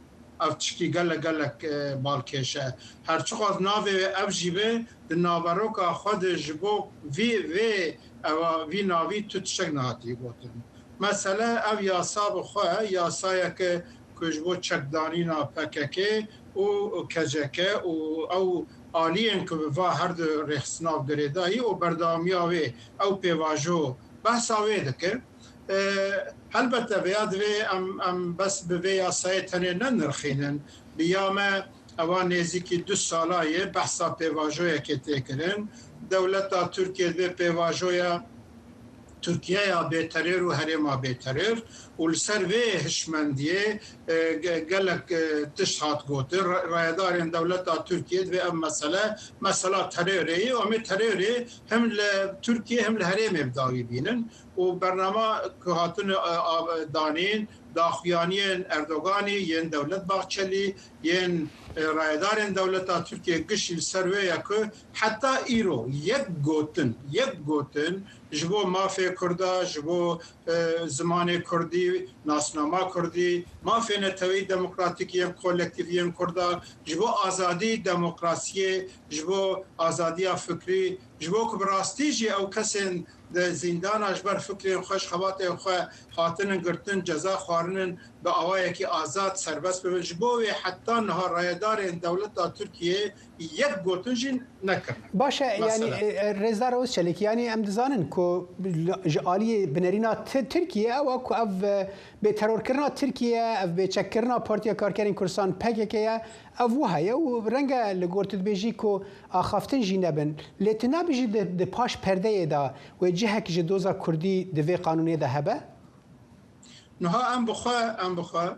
Ev tişkî gelek gelek, e, balkêş e. Her çiqas navê wê ev jî be, di naveroka xwe de ji bo vî, vê, ewa, vî navî tu tiştek nehatiye gotin. Mesele ev yasa bi xwe, yasayeke ku ji bo çekdanîna P K K û K C K û ew aliyên ku bi va her du rêxistina girêdayî û berdewamiya wê ew pêvajo behsa wê dike. E, helbete vêya divê em, em bes bi vê yasayê tenê nenirxînin. Bi ya me ewa nêzîkî du sala ye behsa pêvajoyekê tê kirin. Dewleta Tirkiye divê pêvajoya Tirkiyeya bêterêr û herêma bêterêr û li ser vê hişmendiyê, e, ge-, gelek, e, tişt hat gotin. Ra-, rayedarên dewleta Tirkiye divê ev mesele, mesela terorê ye û em ê terorê him li Tirkiye him li herêmê bi dawî bînin. Û bernama ku hatine, e, a-, danîn, daxuyaniyên Erdoganî, yên Dewlet Bahçelî, yên, e, rayedarên dewleta Tirkiye gişî li ser wê ye ku heta îro yek gotin, yek gotin ji bo mafê Kurda, ji bo, e, zimanê Kurdî, nasnama Kurdî, mafê neteweyî demokratîk yên kolektîf yên Kurda, ji bo azadî, demokrasiyê, ji bo azadiya fikrî, ji bo ku bi rastî jî ew kesên di zîndana ji ber fikrên xwe, ji xebatên xwe hatinin girtin, ceza xwarinin, bi awayekî azad serbest bibin. Ji bo wê heta niha rayedarên dewleta Tirkiyê yek gotin jî nekirine. Baş e, yanî, Mesela. e, e, Rêzdar Ozçelik, yanî em dizanin ku ji aliyê binerîna Ti-, Tirkiye ew e ku ev, e, bêterorkirina Tirkiye, ev bêçekkirina Partiya Karkerên Kurdistan, P K K ye, ev wiha ye û renge li gor tu dibêjî ku axaftin jî nebin. Lê tu nabêjî di, di paş perdeyê de wê cihek ji doza Kurdî di vê qanûnê de hebe? Niha em bi xwe, em bi xwe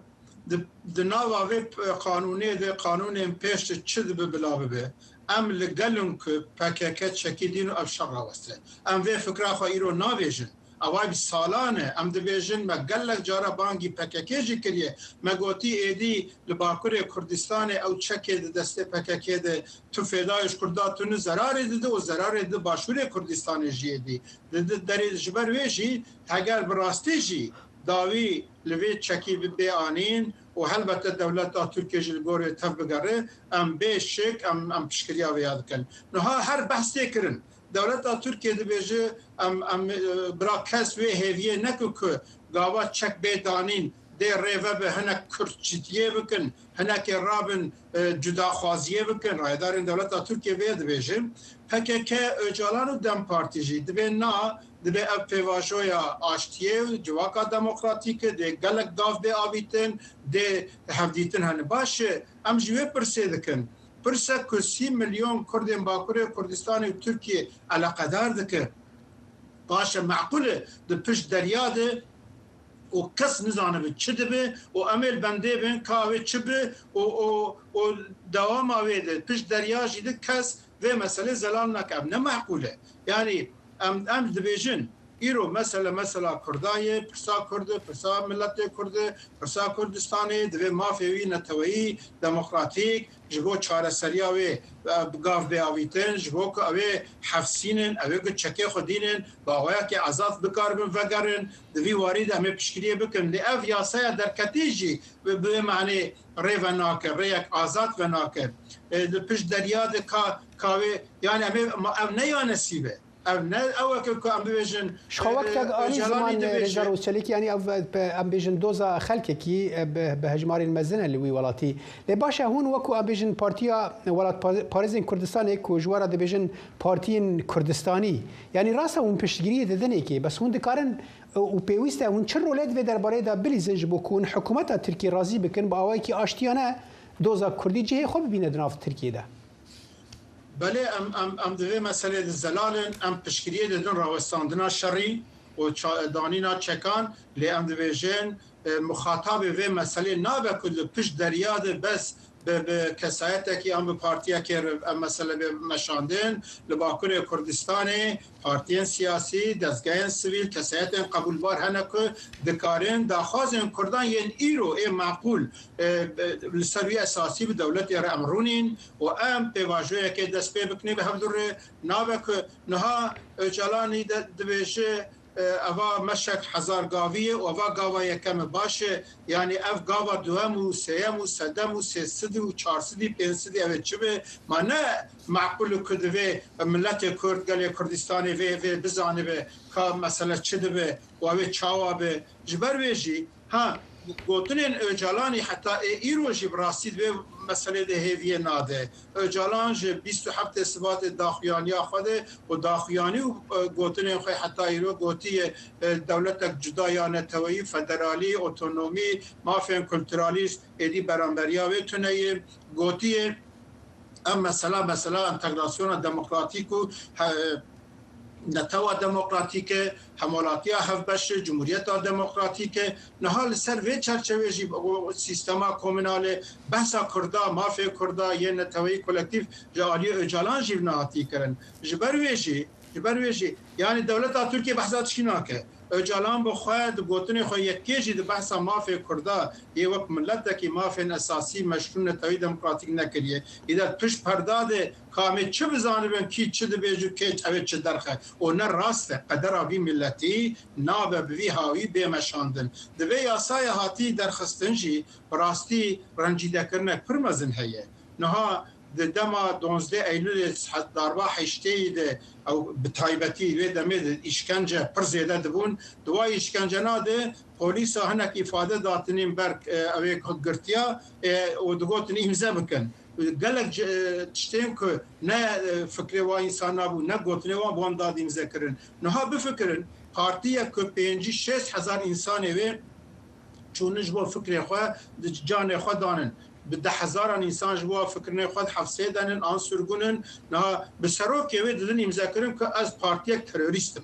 di, di nava vê p-, qanûnê de qanûnên pêş de çi dibe bila bibe. Em li gel in ku P K K çekî dîn û ev şer raweste. Em vê fikra xwe îro nabêjin. Ewa bi salan e. Em dibêjin me gelek cara bangî P K K jî kiriye. Me gotî êdî li Bakurê Kurdistanê ew çekê di destê P K K de tu fêdayê ji Kurda tune zerarê dide û zerarê di Başûrê Kurdistanê jî êdî. Di, di derê ji ber wê jî heger bi rastî jî dawî li vê çekî bi-, bê anîn û helbete dewleta Tirkiye jî li gor wê tev bigere, em bê şik, em, em piştgiriya vê ya dikin. Niha her behs tê kirin. Dewleta Tirkiye dibêje, em, em, e, bira kes wê hêviyê neke ku gava çek bê danîn, dê rê vebe hinek Kurd cidiyê bikin, hinekê rabin, e, cudaxwaziyê bikin. Rayedarên dewleta Tirkiye vê dibêjin. P K K, Ocalan û DEM Partî jî dibê na, dibê ev pêvajoya aştiyê û civaka demokratîk e, dê gelek gav bê avîtin, dê hevdîtin hene. Baş e, em ji wê pirsê dikin. Pirse ku sî milyon Kurdên Bakurê Kurdistanê û Tirkiye eleqedar dike. Baş e, meqûl e, di pişt derya de û kes nizanibe çi dibe û em ê li bendê bin ka wê çi bi û, û, û dewama wê de pişt derya jî de kes vê meselê zelal nake. Ev ne meqûl e. Yanî em, em dibêjin, îro mesele, mesela Kurda ye, pirsa Kurd e, pirsa miletê Kurd e, pirsa Kurdistanê, divê mafê wî neteweyî, demokratîk, ji bo çareseriya wê, e, bi gav bê avîtin, ji bo ku ew ê hefsînin, ew ê ku çekê xwe dînin, bi awayekî azad bikaribin vegerin, di vî warî de em ê piştgiriyê bikin. Lê ev yasaya derketî jî bi, bi vê manê rê venake, rêyek azad venake. E, di pişt derya de ka, ka wê, yani em ê, ma ev ne ya nesîbe. Ev ne ew e ku em bibêjin, Ji xwe wek e, tek alî Ocalanî ziman, e, dibêje. Rêzdar Ozçelik, yanî ev, e, em bêjin doza xelkekî, e, bi, bi hejmarên mezin e li wî welatî. Lê baş e, hûn wekû em bêjin Partiya Welatpa-, Parêzên Kurdistanê ku ji we re dibêjin partiyên Kurdistanî. Yanî rast e hûn piştgiriyê didin êkê, bes hûn dikarin, e, û pêwîst e, hûn çi rolê di vê derbarê de bilîzin ji bo ku hûn hikûmeta Tirkiyê razî bikin bi awayekî aştiyane doza Kurdî cihê xwe bibîne di nav Tirkiyê de? Belê, em, em, em di vê meselê de zelal in, em piştgiriyê didin rawestandina şerî û ça-, danîna çekan, lê em dibêjin, e, muxatabê vê meselê nabe ku li pişt derya de bes bi, bi kesayetekî an bi partiyekê re ev mesele bê meşandin. Li Bakurê Kurdistanê partiyên siyasî, dezgehên sivîl, kesayetên qebûlbar hene ku dikarin daxwazên Kurdan yên îro ê meqûl, e, e, li ser wî esasî bi dewletê re em rûnîn û em pêvajoyekê dest pê bikinê bi hevdu re nabe ku niha Ocalanî de dibêje, e, eva meşek hezar gavî ye û eva gava yekem e. Baş e, yanî ev gava duhem û sêyem û sedem û sê sed û çar sed û pênc sed ev ê çi be? Ma ne meqûl e ku divê miletê Kurd, gelê Kurdistanê vê, vê bizanibe ka mesele çi dibe û ew ê çawa be. Ji ber wê jî, ha, gotinên Ocalanî heta ê îro jî bi rastî di vê meselê de hêviyê nade. Ocalan ji bîst û heftê Sibatê daxuyaniya xwe de û daxuyanî û, e, gotinên xwe heta îro gotiye, e, dewletek cuda ya neteweyî, federalî, otonomî, mafên kulturalî êdî beramberiya wê tune ye. Gotiye, em mesela, mesela entegrasyona demokratîk û he-, netewa demokratîk e, hemwelatiya hevbeş e, cumhuriyeta demokratîk e. Niha li ser vê çerçevê jî o sîstema komunalê, behsa Kurda, mafê Kurda, yê neteweyî kolektîf ji aliyê Ocalan jî nehatî kirin. Ji ber wê jî, ji ber wê jî, yanî dewleta Tirkiye behsa tiştî nake. Ocalan bi xwe di gotinê xwe yekê jî di behsa mafê Kurda yê wek miletekî mafên esasî meşrû netewî demokratîk nekiriye. Îde pişt perda de ka em ê çi bizanibin, kî çi dibêje û kê ew ê çi derxe. Û ne rast e, qedera vî miletî nabe bi vî hawî bê meşandin. Di vê yasayê hatî derxistin jî bi rastî rencîdekirinek pir mezin heye. Niha di dema duwazdeh Eylûlê saet darba heştê yî de ew bi taybetî wê demê de îşkence pir zêde dibûn. Di wa îşkencena de polîsa hinek îfade datinîn ber, e, ew ê girtiya, e, û digotin îmze bikin. Gelek ci-, e, tiştên ku ne, e, fikrê wa însan nabû, ne gotinê wan bi wan dadî îmze kirin. Niha bifikirin, partiyek ku pêncî şêst hezar însanê wê çûnin ji bo fikrê xwe, di canê xwe danin. Bi deh hezaran însan ji bo fikirinê xwe di hefsê de nin an sirgûn in. Niha bi serokê wê didin îmzekirin ku ez partiyek terorîst im.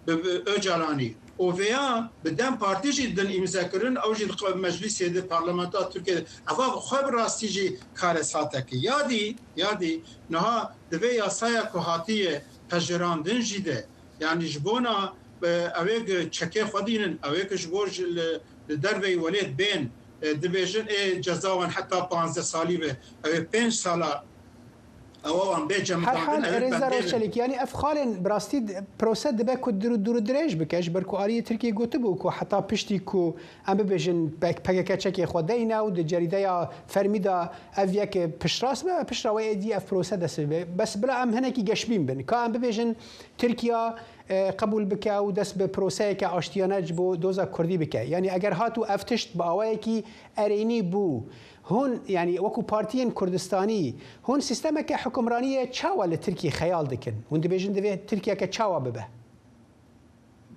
Bi, bi Ocalanî. Û vêya bi DEM Partî jî didin îmzekirin, ew jî di qe-, meclîsê de, parlamentoya Tirkiyê de. Eva bi xwe bi rastî jî karesateke. Ya dî, ya dî, niha di vê yasaya ku hatiye pejirandin jî de, yanî ji bona, e, ew ê çekê xwe dînin, ew ê ji bo ji li, li derveyî welêt bên, e, dibêjin ê ceza wan heta panzdeh salî be, ew ê pênc sala ew wan bê cemidandin, ew ê bendê bin. Rêzdar Özçelik, yanî ev xalên bi rastî d-, prose dibe ku dûr, dûr û dirêj bike, ji ber ku aliyê Tirkiyê gotibû ku heta piştî ku em bibêjin P K K çekê xwe deyne û di cerîdeya fermî de ev yek piştrast be, piştre wê êdî ev prose dest pê be. Bes bila em hinekî geşbîn bin. Ka em bibêjin Tirkiya, e, qebûl bike û dest bi proseyeke aştiyane ji bo doza Kurdî bike. Yanî eger hat û ev tişt bi awayekî erênî bû, hûn, yanî wekû partiyên Kurdistanî, hûn sîstemeke hukimraniyê çawa li Tirkiyê xeyal dikin? Hûn dibêjin divê Tirkiyeke çawa bibe?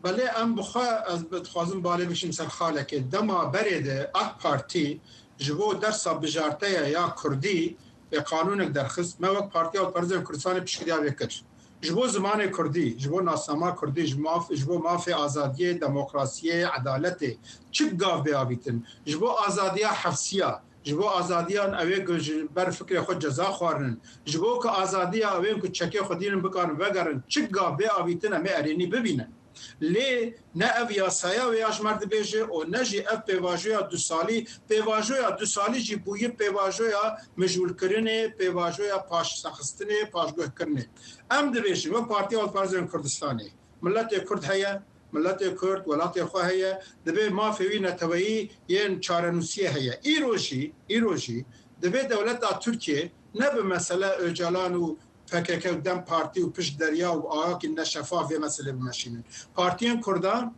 Belê, em bi xwe, ez bi-, dixwazim balê bişim ser xalekê. Dema berê de AK Partî ji bo dersa bijarteya ya Kurdî, e, qanûnek derxist. Me wek Partiya Hilbijartinên Kurdistanê piştgiriya vê kir. Ji bo zimanê Kurdî, ji bo nasnama Kurdî, ji maf-, ji bo mafê azadiyê, demokrasiyê, edaletê, çi gav bê avîtin? Ji bo azadiya hefsiya, ji bo azadiyan ew ê ku ji ber fikrê xwe ceza xwarinin, ji bo ku azadiya ew ên ku çekê xwe dînin bikarin vegerin, çi gav bê avîtin em ê erênî bibînin. Lê ne ev yasaya wê ya ji me re dibêje û ne jî ev pêvajoya du salî. Pêvajoya du salî jî bûye pêvajoya mijûlkirinê, pêvajoya paşsexistinê, paşguhkirinê. Em dibêjin, wek Partiya Hilbijartinên Kurdistanê, miletê Kurd heye, miletê Kurd, welatê xwe heye, divê mafê wî neteweyî yên çarenûsiyê heye. Îro jî, îro jî divê dewleta Tirkiyê ne bi mesele Ocalan û P K K û DEM Partî û pişt derya û awakî neşefaf vê meselê bimeşînin. Partiyên Kurdan,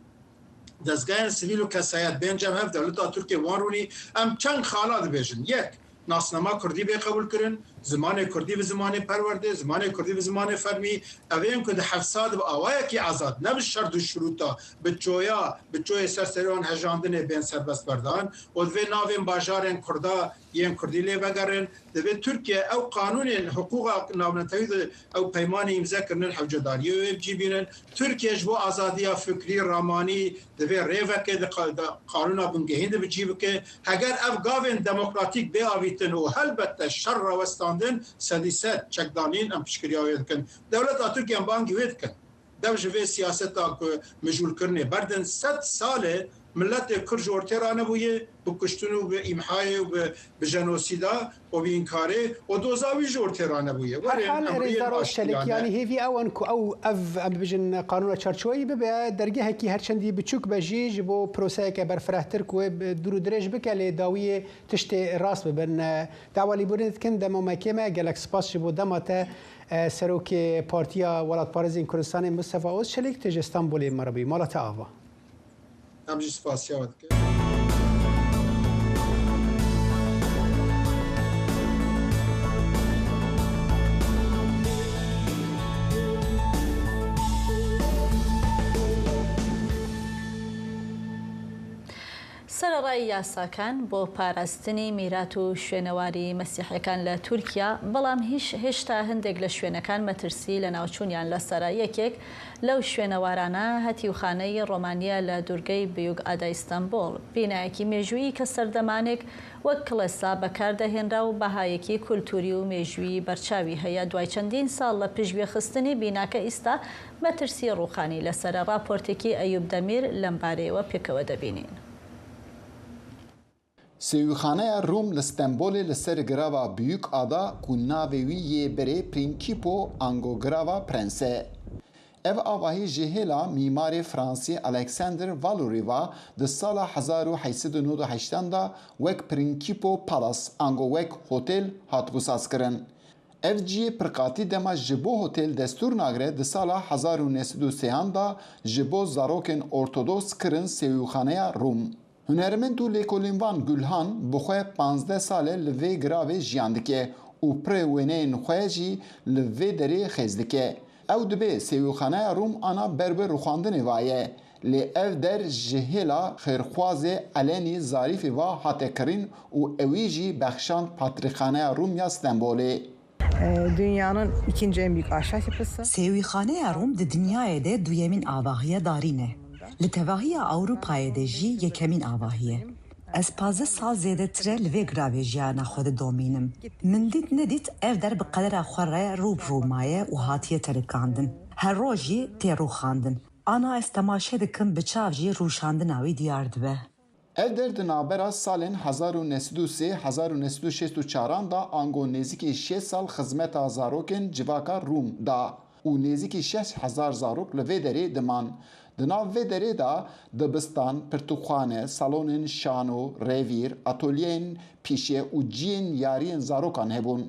dezgehên sivîl û kesayet bên cem hev, dewleta Tirkiyê wan rûnî. Em çend xala dibêjin. Yek, nasnama Kurdî bê qebûlkirin. Zimanê kurdî bi zimanê perwerdê, zimanê kurdî bi zimanê fermî, ev ên ku di hevsa de bi awayekî azad, ne bi şert û şirûta, bi çoya, bi çoyê ser serê wan hejandinê bên serbest berdan û divê navên bajarên kurda yên kurdî lê vegerin. Divê Tirkiye ew qanûnên hiqûqa navnetewî de ew peymanê îmze kirinin hewcedariyê wê bi cî bînin. Tirkiye ji bo azadiya fikrî, ramanî divê rê veke, di qa-, di qanûna bingehîn de bi cî bike. Heger ev gavên demokratîk bê avîtin û helbette şer rawestandin, sedî sed çekdanîn em piştgiriya wê dikin. Dewleta Tirkiye em bangî wê dikin. Dev ji vê siyaseta ku mijûlkirinê berdin, sed sal e miletê Kurd ji ortê ranebûye, bi kuştin û bi îmhayê û bi, bi jenosîda û bi înkarê û doza wî ji ortê ranebûye. Her hal, em Rêzdar Ozçelik, yanî hêvî ew in ku ew, ev, em bibêjin, qanûna çarçoweyî bibe dergehekî her çendî biçûk be jî ji bo proseyeke berfirehtir ku wê bi dûr û dirêj bike, lê dawiyê tiştê rast bibin. Dawa lîborînê dikin, dema me kêm e, gelek spas ji bo dema te. E, Serokê Partiya Welatparêzên Kurdistanê Mustafa Ozçelik, tu ji Stenbolê me re bûyî. Mala te ava. Em jî spasiya we dikin. سەرەڕای یاساکان بۆ پاراستنی میرات و شوێنەواری مەسیحیەکان لە تورکیا، بەڵام هیچ، هێشتا هەندێک لە شوێنەکان مەترسی لە ناوچوونیان لەسەرە. یەکێک لەو شوێنەوارانە هەتیوخانەی ڕۆمانیە لە دوورگەی بیوک ئادا ئیستەنبوڵ. بینایەکی مێژوویی کە سەردەمانێک وەک کڵێسا بەکاردەهێنرا و بەهایەکی کولتوری و مێژوویی بەرچاوی هەیە، دوای چەندین ساڵ لە پشتگوێخستنی بیناکە ئیستا مەترسی ڕووخانی لەسەرە. ڕاپۆرتێکی ئەیوب دەمیر لەم بارەیەوە پێکەوە دەبینین. Sêwîxaneya Rûm li Stenbolê li ser girava Büyük Ada ku navê wî yê berê Principo ango Girava Prens e. Ev avahî ji hêla mîmarê Fransî Alexander Valory va di sala hezar û heşt sed û nod û heştan de wek Principo Palace ango wek hotel hatibû sazkirin. Ev cihê pirqatî dema ji bo hotel destûr nagire di sala hezar û neh sed û sêyan de ji bo zarokên ortodoks kirin Sêwîxaneya Rûm. Hunermend û lêkolînvan Gulhan bi xwe panzdeh sal e li vê giravê jiyan dike û pirê wêneyên xwe jî li vê derê xêz dike. Ew dibe Sêwîxaneya Rûm ana ber bi rûxandinê va ye, lê ev der ji hêla xêrxwazê Eleni Zarîfî va hate kirîn û ewî jî bexşand Patrîkxaneya Rûm ya Stenbolê. E, dünyanın ikinci en büyük ahşap yapısı. Sêwîxaneya Rûm di dinyayê de duyemîn avahiya darî ne. Li tevahiya Ewropayê de jî yekemîn avahî ye. Ez pazdeh sal zêdetir e li vê giravê jiyana xwe didomînim. Min dît nedît ev der bi qedera xwe re rû bi rû maye û hatiye terikandin. Her roj jî tê rûxandin. Ana ez temaşe dikim bi çav jî rûşandina wî diyar dibe. Ev der di navbera salên hezar û neh sed û sê, hezar û neh sed û şêst û çaran de ango nêzîkî şêst sal xizmeta zarokên civaka Rûm da û nêzîkî şeş hezar zarok li vê derê diman. Di nav vê derê de dibistan, pirtûkxane, salonên şano, revîr, atolyeyên pîşe û cihên yariyên zarokan hebûn.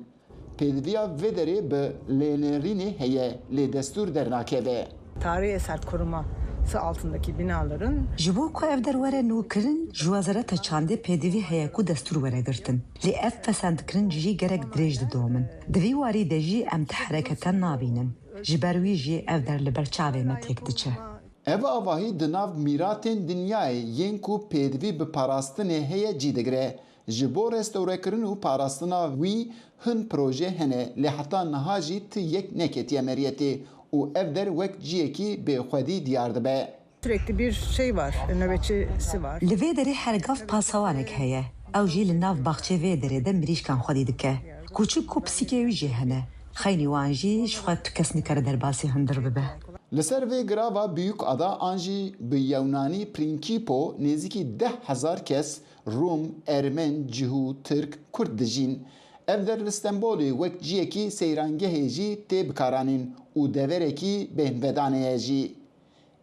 Pêdiviya vê derê bi lênêrînê heye, lê destûr dernakeve. Tarihi eser koruması altındaki binaların Ji bo ku ev der were nûkirin, ji Wezareta Çandê pêdivî heye ku destûr were girtin. Lê ev pesendkirin jî gerek dirêj didomin. Di vî warî de jî em ti herekete nabînin. Ji ber wî jî ev der li ber çavê me têk diçe. Ev avahî di nav mîratên dinyayê yên ku pêdivî bi parastinê heye cî digire. Ji bo restewrekirin û parastina wî hin proje hene, lê heta niha jî ti yek neketiye meriyetê û ev der wek ciyekî bêxwedî diyar dibe. Sürekli bir şey var, nöbetçisi var. Li vê derê her gav pasewanek heye. Ew jî li nav baxçê vê derê de mirîşkan xwedî dike. Kûçik û pisîkê wî jî hene. Xeynî wan jî ji xwe tu kes nikare derbasî hundir bibe. Li ser vê girava Büyük Ada an jî bi yewnanî Prinkipo nêzîkî deh hezar kes, Rûm, Ermen, Cihû, Tirk, Kurd dijîn. Ev der li Stenbolê wek ciyekî seyrangehê jî tê bikaranîn û deverekî bêhnvedanê ye jî.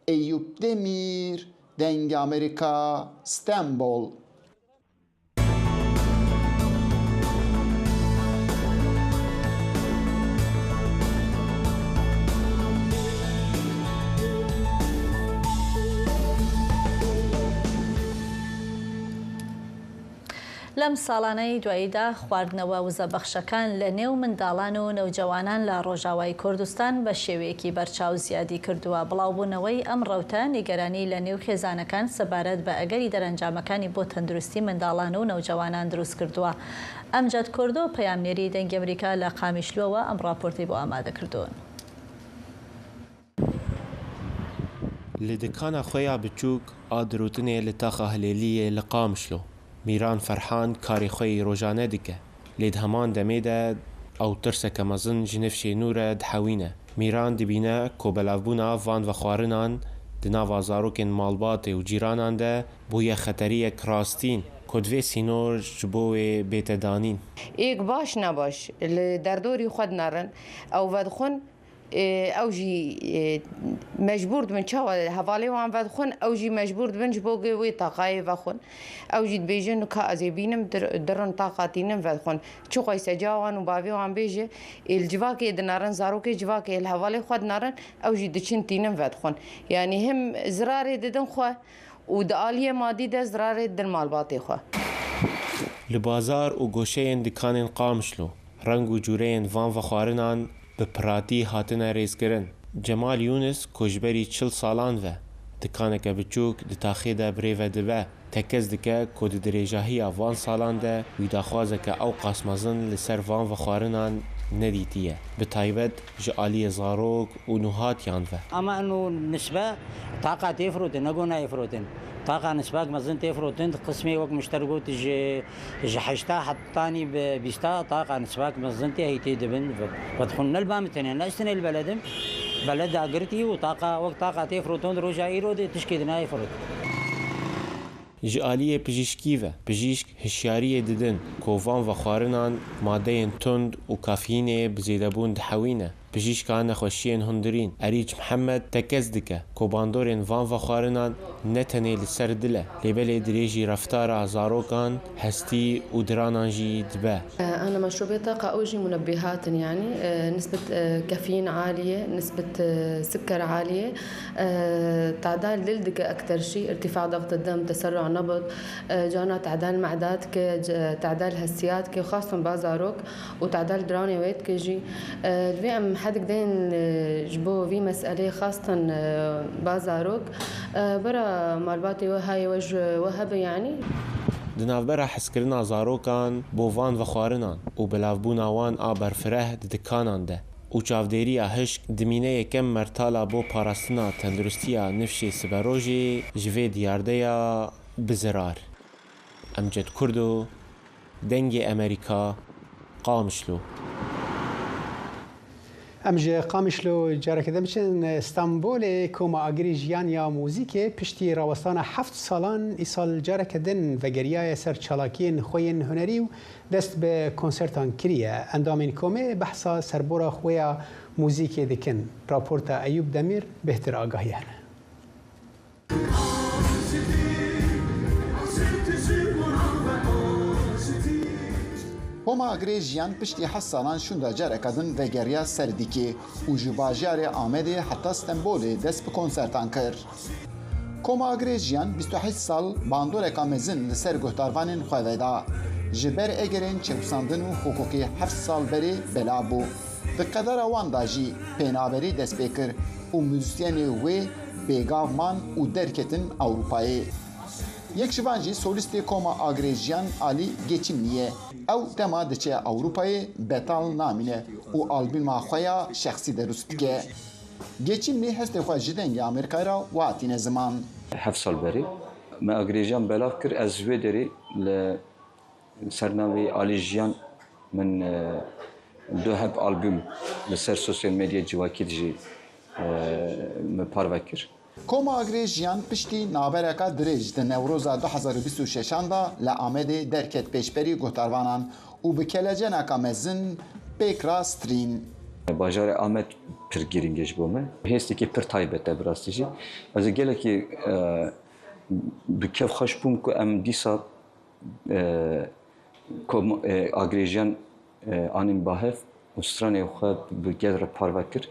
Eyûp Demîr, Dengê Amerîka, Stenbol. لەم ساڵانەی دواییدا خواردنەوە وزە بەخشەکان لە نێو منداڵان و نەوجەوانان لە ڕۆژاوای کوردستان بە شێوەیەکی بەرچاو زیادی کردووە. بڵاوبوونەوەی ئەم ڕەوتە نیگەرانی لە نێو خێزانەکان سەبارەت بە ئەگەری دەرەنجامەکانی بۆ تەندروستی منداڵان و نەوجەوانان دروست کردووە. ئەمجەد کوردۆ، پەیامنێری دەنگی ئەمریکا لە قامیشلۆوە، ئەم ڕاپۆرتی بۆ ئامادە کردوون. Li dikana xwe ya biçûk a dirotinê li taxa Hilêliyê li Qamişlo, Mîran Ferhan karê xwe yî rojane dike, lê di heman demê de ew tirseke mezin ji nifşê nû re dihewîne. Mîran dibîne ku belavbûna van vexwarinan di nava zarokên malbatê û cîranan de bûye xeteriyek rastîn ku divê sînor ji bo wê bête danîn. Êk baş nebaş li derdorî xwe dinerin, ew vedixwin. Ew jî mecbûr dibin, çawa hevalê wan vedixwin, ew jî mecbûr dibin ji bo wê taqayê vexwin. Ew jî dibêjin, ka ez ê bînim, dirin taqa tînin vedixwin. Çi xweyse ca wan û bavê wan bêje, ê li civakê dinerin, zarokê civakê ê li hevalê xwe dinerin, ew jî diçin tînin vedixwin. Yanî him zirarê didin xwe û di aliyê madî de zirarê didin malbatê xwe. Li bazar û goşeyên dikanên Qamişlo, reng û cûreyên van vexwarinan bi piratî hatine rêzkirin. Cemal Yûnis ku ji berî çil salan ve dikaneke biçûk di taxê de birêve dibe, tekez dike ku di dirêjahiya van salan de wî daxwazeke ewqas mezin li ser van vexwarinan nedîtiye, bi taybet ji aliyê zarok û nûhatiyan ve. Ama eno nisbe taqa tê firotin, ne ku nayê firotin. Taqa nisbek mezin tê firotin, qismê wek min ji te re got ji Ji heşta hetanî bi bîsta taqa nisbek mezin tê heytê dibin, vedixwin ne li ba min tenê, ne ji tenê li beledim, beled dagirtî û taqa wek taqa tê firotin di roja îro de tişkê di nayê firot. Ji aliyê pijîşkî ve, pijîşk hişyariyê didin ku van vexwarinan madeyên tund û kafeyînê bi zêdebûn dihewîne. Pijîşka nexweşiyên hundirîn Erîç Mihemed tekez dike ku bandorên van vexwarinan ne tenê li ser dil e, lê belê dirêjî reftara zarokan, hestî û diranan jî dibe. أنا مشروبي طاقة أو جي منبهات يعني نسبة كافيين عالية، نسبة سكر عالية، تعدال دل دكة أكتر شي، ارتفاع ضغط الدم، تسرع نبض، جانا تعدال معدات كي، تعدال هسيات كي، خاصة بازاروك. û tadel diranê wê dike jî. Divê em hedik deyn ji bo vî meselê xastin ba zarok. Bira malbatê we hayê we ji we hebe yanî. Di navbera hezkirina zarokan bo van vexwarinan û belavbûna wan a berfireh di dikanan de û çavdêriya hişk dimîne yekem mertala bo parastina tenduristiya nifşê siberojê ji vê diyardeya bi zirar. Emced Kurdo, Dengê Emerîka, Qamişlo. Em ji Qamişlo careke din biçin Stenbolê. Koma Agirê Jiyan ya Mûzîkê piştî rawestana heft salan îsal careke din vegeriyaye ser çalakiyên xwe yên hunerî û dest bi konsertan kiriye. Endamên komê behsa serbora xwe ya mûzîkê dikin. Raporta Eyûp Demîr bêhtir agahî hene. Koma Agirê Jiyan piştî heft salan şûnda careke din vegeriya ser dîkê û ji bajarê Amedê heta Stenbolê dest bi konsertan kir. Koma Agirê Jiyan bîst û heşt sal bandoreka mezin li ser guhdarvanên xwe veda. Ji ber egerên çekusandin û hiqûqê heft sal berê belav bû. Di qedara wan de jî pênaberî dest pê kir û muzîsyenê wê bêgav man û derketin Ewropayê. Yek ji van jî solîstê Koma Agirê Jiyan Alî Geçimlî ye. Ew dema diçe Ewropayê betal namîne û albûma xwe ya şexsî derûst dike. Geçimlî hestê xwe ji Dengê Amerîkayê re hatîne ziman. Heft sal berê me Agirê Jiyan belav kir, ez ji wê derê li Li ser navê Alî Jiyan min du heb albûm li ser sosyal medyayê civakî de jî min parve kir. Koma Agirê Jiyan piştî navbereka dirêj di Newroza du hezar û bîst û şeşan de li Amedê derket pêşberî guhdarvanan û bi keleceneka mezin pêk ra strîn. Bajarê Amed pir girîng e ji bo me. Hêstekî pir taybet e bi rastî jî. Ez ê gelekî bi kêfxweş bûm ku em dîsa Agirê Jiyan anîn ba hev û stranê xwe bi gel re parve kir.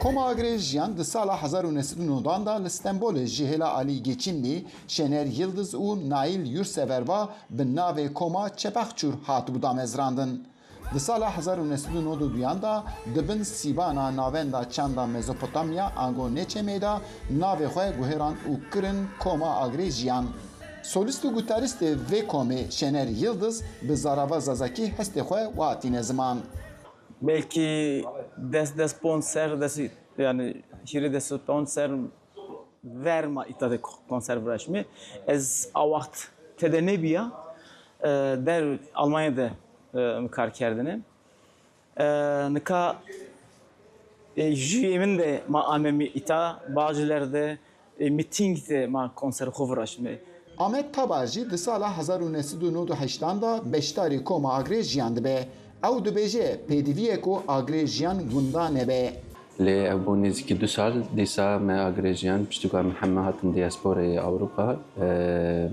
Koma Agirê Jiyan di sala hezar û neh sed û newdan de li Stenbolê ji hêla Alî Geçimlî, Şener Yildiz û Nail Yursever ve bi navê Koma Çepexçûr hatibû damezrandin. Di sala hezar û neh sed û nod û duyan de di bin sîbana Navenda çanda Mezopotamya ango Neçemê de navê xwe guherand û kirin Koma Agirê Jiyan. Solîst û gutarîstê vê komê Şener Yildiz bi zarava zazakî hestê xwe wiha tîne ziman. Belkî des, des ponc ser, des, yani hîrê des ponc ser ver ma îta de konser viraşmê. Ez a wext tede nebiya, e, der Almanya de, e, kar kerdine. E, nika, e, jiyê min de ma amemî îta, bacilerde, e, mîtîng de ma konser xwe viraştime. Amed Taba jî di sala hezar û neh sed û nod û heştan de beşdarî Koma Agirê Jiyan dibe. Ew dibêje, pêdivî ye ku Agirê Jiyan winda nebe. Lê ew bû nêzîkî du sal, dîsa me Agirê Jiyan, piştî ku em heme hatin diasporayê Ewropa, e,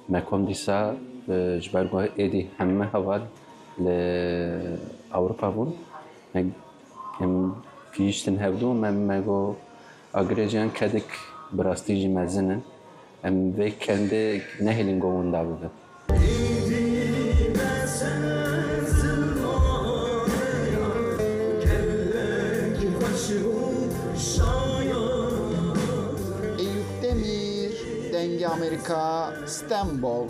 me kom dîsa, e, ji ber ku êdî heme heval li Ewropa bûn. Me, em gihîştin hevdû, me, me got, Agirê Jiyan kedik bi rastî jî mezin in. Em vê kendê nehêlin ku winda bibe. Eyüp Demir, Dengê Amerîka, Stenbol.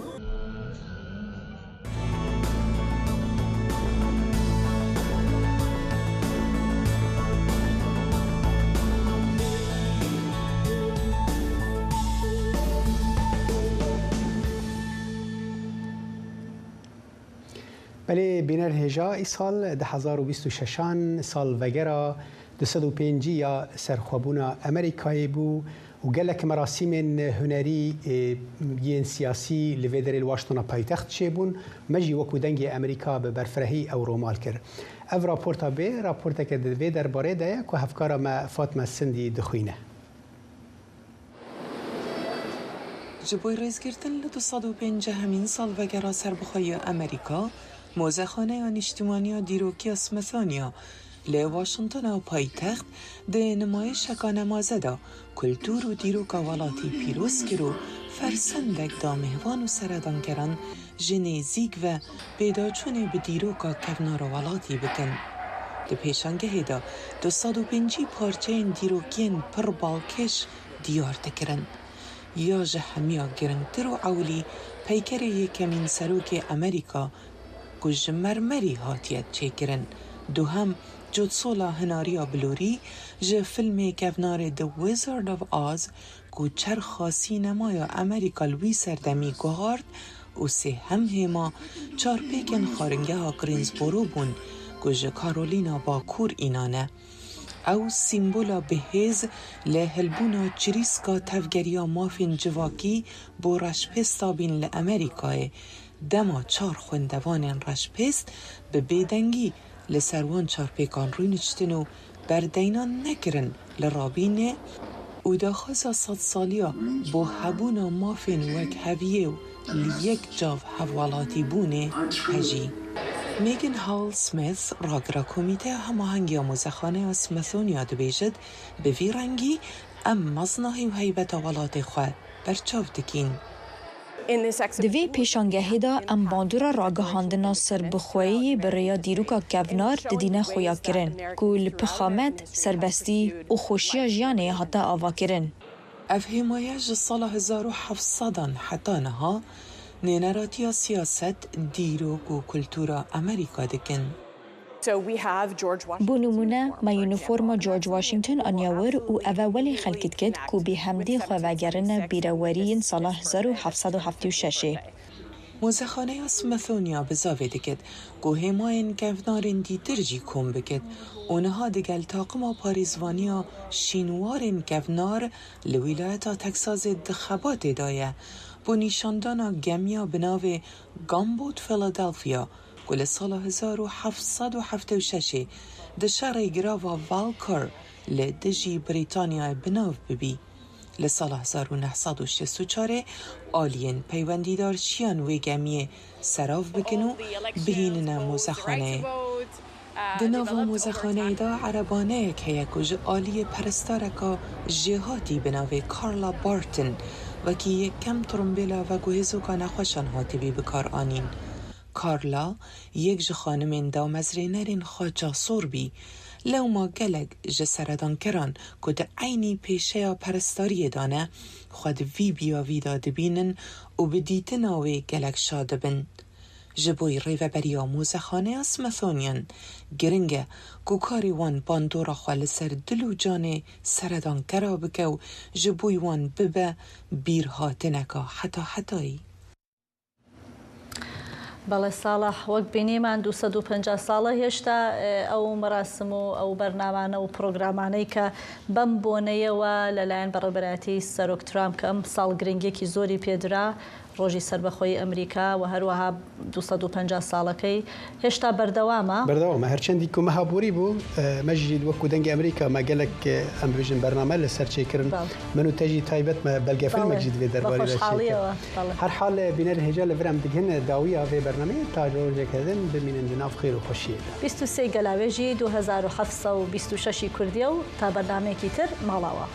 Belê, bîner hêja îsal di hezar û bîst û şeşan salvegera du sed û pêncî ya serxwebûna Amerîkayê bû û gelek merasîmên hunerî, ê, yên siyasî li vê derê li Washingtona paytext çêbûn. Me jî wekû Dengê Amerîka bi berfirehî ew romal kir. Ev raporta bê, raporteke di vê derbarê de ye ku hevkara me Fatma Sindî dixwîne. Ji bo rêzgirtin li du sed û pêncehemîn salvegera serbixweya Amerîka, Mozexaneya Nîştîmaniya Dîrokiya Smithsonian li Washingtona paytext di nimayişeka nemaze de kultur û dîroka welatî pîroz kir û fersendek da mêvan û seredankeran ji nêzîk ve pêdaçûnê bi dîroka kevnara welatî bikin. Di pêşangehê de du sed û pêncî parçeyên dîrokiyên pir balkêş diyar dikirin. Ya ji hemiya giringtir û ewilî peykerê yekemîn serokê Amerîka ku ji mermerî hatiye çêkirin, duhem cotsola hinariya bilorî ji filmê kevnarê The Wizard of Oz ku çerxa sînemaya Amerîka li wî serdemî guhart û sêhem hêma çarpêkên xwaringeha Greensboro bûn ku ji Carolina Bakur înan e. Ew sîmbola bihêz li hilbûna çirîska tevgeriya mafên civakî bo reşpêsta bîn li Amerîkayê, dema çar xwendevanên reşpêst bi bêdengî li ser wan çarpêkan rûniştin û berdeynan nekirin li rabînê û daxwaza sedsaliya bo hebûna mafên wekheviyê û li yek cav hevwelatîbûnê hejî. Megan Howell Smith, ragira Komîteya Hemahengiya Mozexaneya Smithsonian, dibêjit, bi vî rengî em meznahî û heybeta welatê xwe berçav dikîn. Di vê pêşangehê de em bandora ragihandina serbixweyiyê bi rêya dîroka kevnar didîne xuyakirin, ku li pixamet, serbestî û xweşiya jiyanê hate avakirin. Ev hêmaya ji sala hezar û heft sedan heta niha nêneratiya siyaset, dîrok û kultura Amerîka dikin. So we have George Washington. Bo nimûne, me uniforma George Washington aniye wir û ev e welê xelkî dikit ku bêhemdî xwe vegerine bîreweriyên sala hezar û heft sed û heftê û şeş ê. Mozexaneya Smithsonian bizavê dikit ku hêmayên kevnarên dîtir jî kom bikit û niha digel taqima parêzvaniya şînwarên kevnar li wîlayeta Texasê di xebatê de ye bo nîşandana gemiya bi navê Gunboat Philadelphia, ku li sala hezar û heft sed û heftê û şeş ê di şerê girava Valcour li dijî Brîtanyayê bi nav bibî. Li sala hezar û neh sed û şêst û çar ê aliyên peywendîdar şiyan wê gemiyê serav bikin û bihînine mozexaneyê. Di nava mozexaneyê de erebaneyek heye ku ji aliyê perestareka jêhatî bi navê Carla Barton wekî yekem tirimbêla veguhêzoka nexweşan hatibî bikaranîn. Carla yek ji xanimên damezrênerên xaça sor bî. Lewma gelek ji seredankeran ku di eynî pêşeya perestariyê de ne, xwe di vî biyavî de dibînin û bi dîtina wê gelek şa dibin. Ji bo rêveberiya Muzexaneya Smithsonian giring e ku karê wan bandora xwe li ser dil û canê seredankera bike û ji bo wan bibe bîrhatineka heta hetayî. بەڵێ ساڵح، وەک بینیمان دوو سەد و پەنجا ساڵە هێشتا ئەو مەراسم و ئەو بەرنامانە و پرۆگرامانەی کە بەم بۆنەیەوە لەلایەن بەڕێوەبەرایەتی سەرۆک ترامپ کە ئەم ساڵ گرنگیەکی زۆری پێدرا، ڕۆژی سەربەخۆی ئەمریکا و هەروەها دوو سەد و پەنجا ساڵەکەی هێشتا بەردەوامە. بەردەوامە، هەرچەندی کو مەها بوری بو، مە جی وەکو دەنگی ئەمریکا مە گەلک ئەم بژن بەرنامە لە سەر چێکردن. من و تەژی تایبەت مە بەلگەفیلمێک جی دەبێ دەربارەی بە چێکرد. هەر حال بینەر هێجا لە ڤرام دگهن داویە ڤێ بەرنامەیە تا ڕۆژێک هەدن بمینن جناف خێر و خۆشیە. بیست و سێ گەلاوێژی دوو هەزار و حەفت سەد و بیست و شەش ی کوردیە و تا بەرنامەیەکی تر ماڵاوە.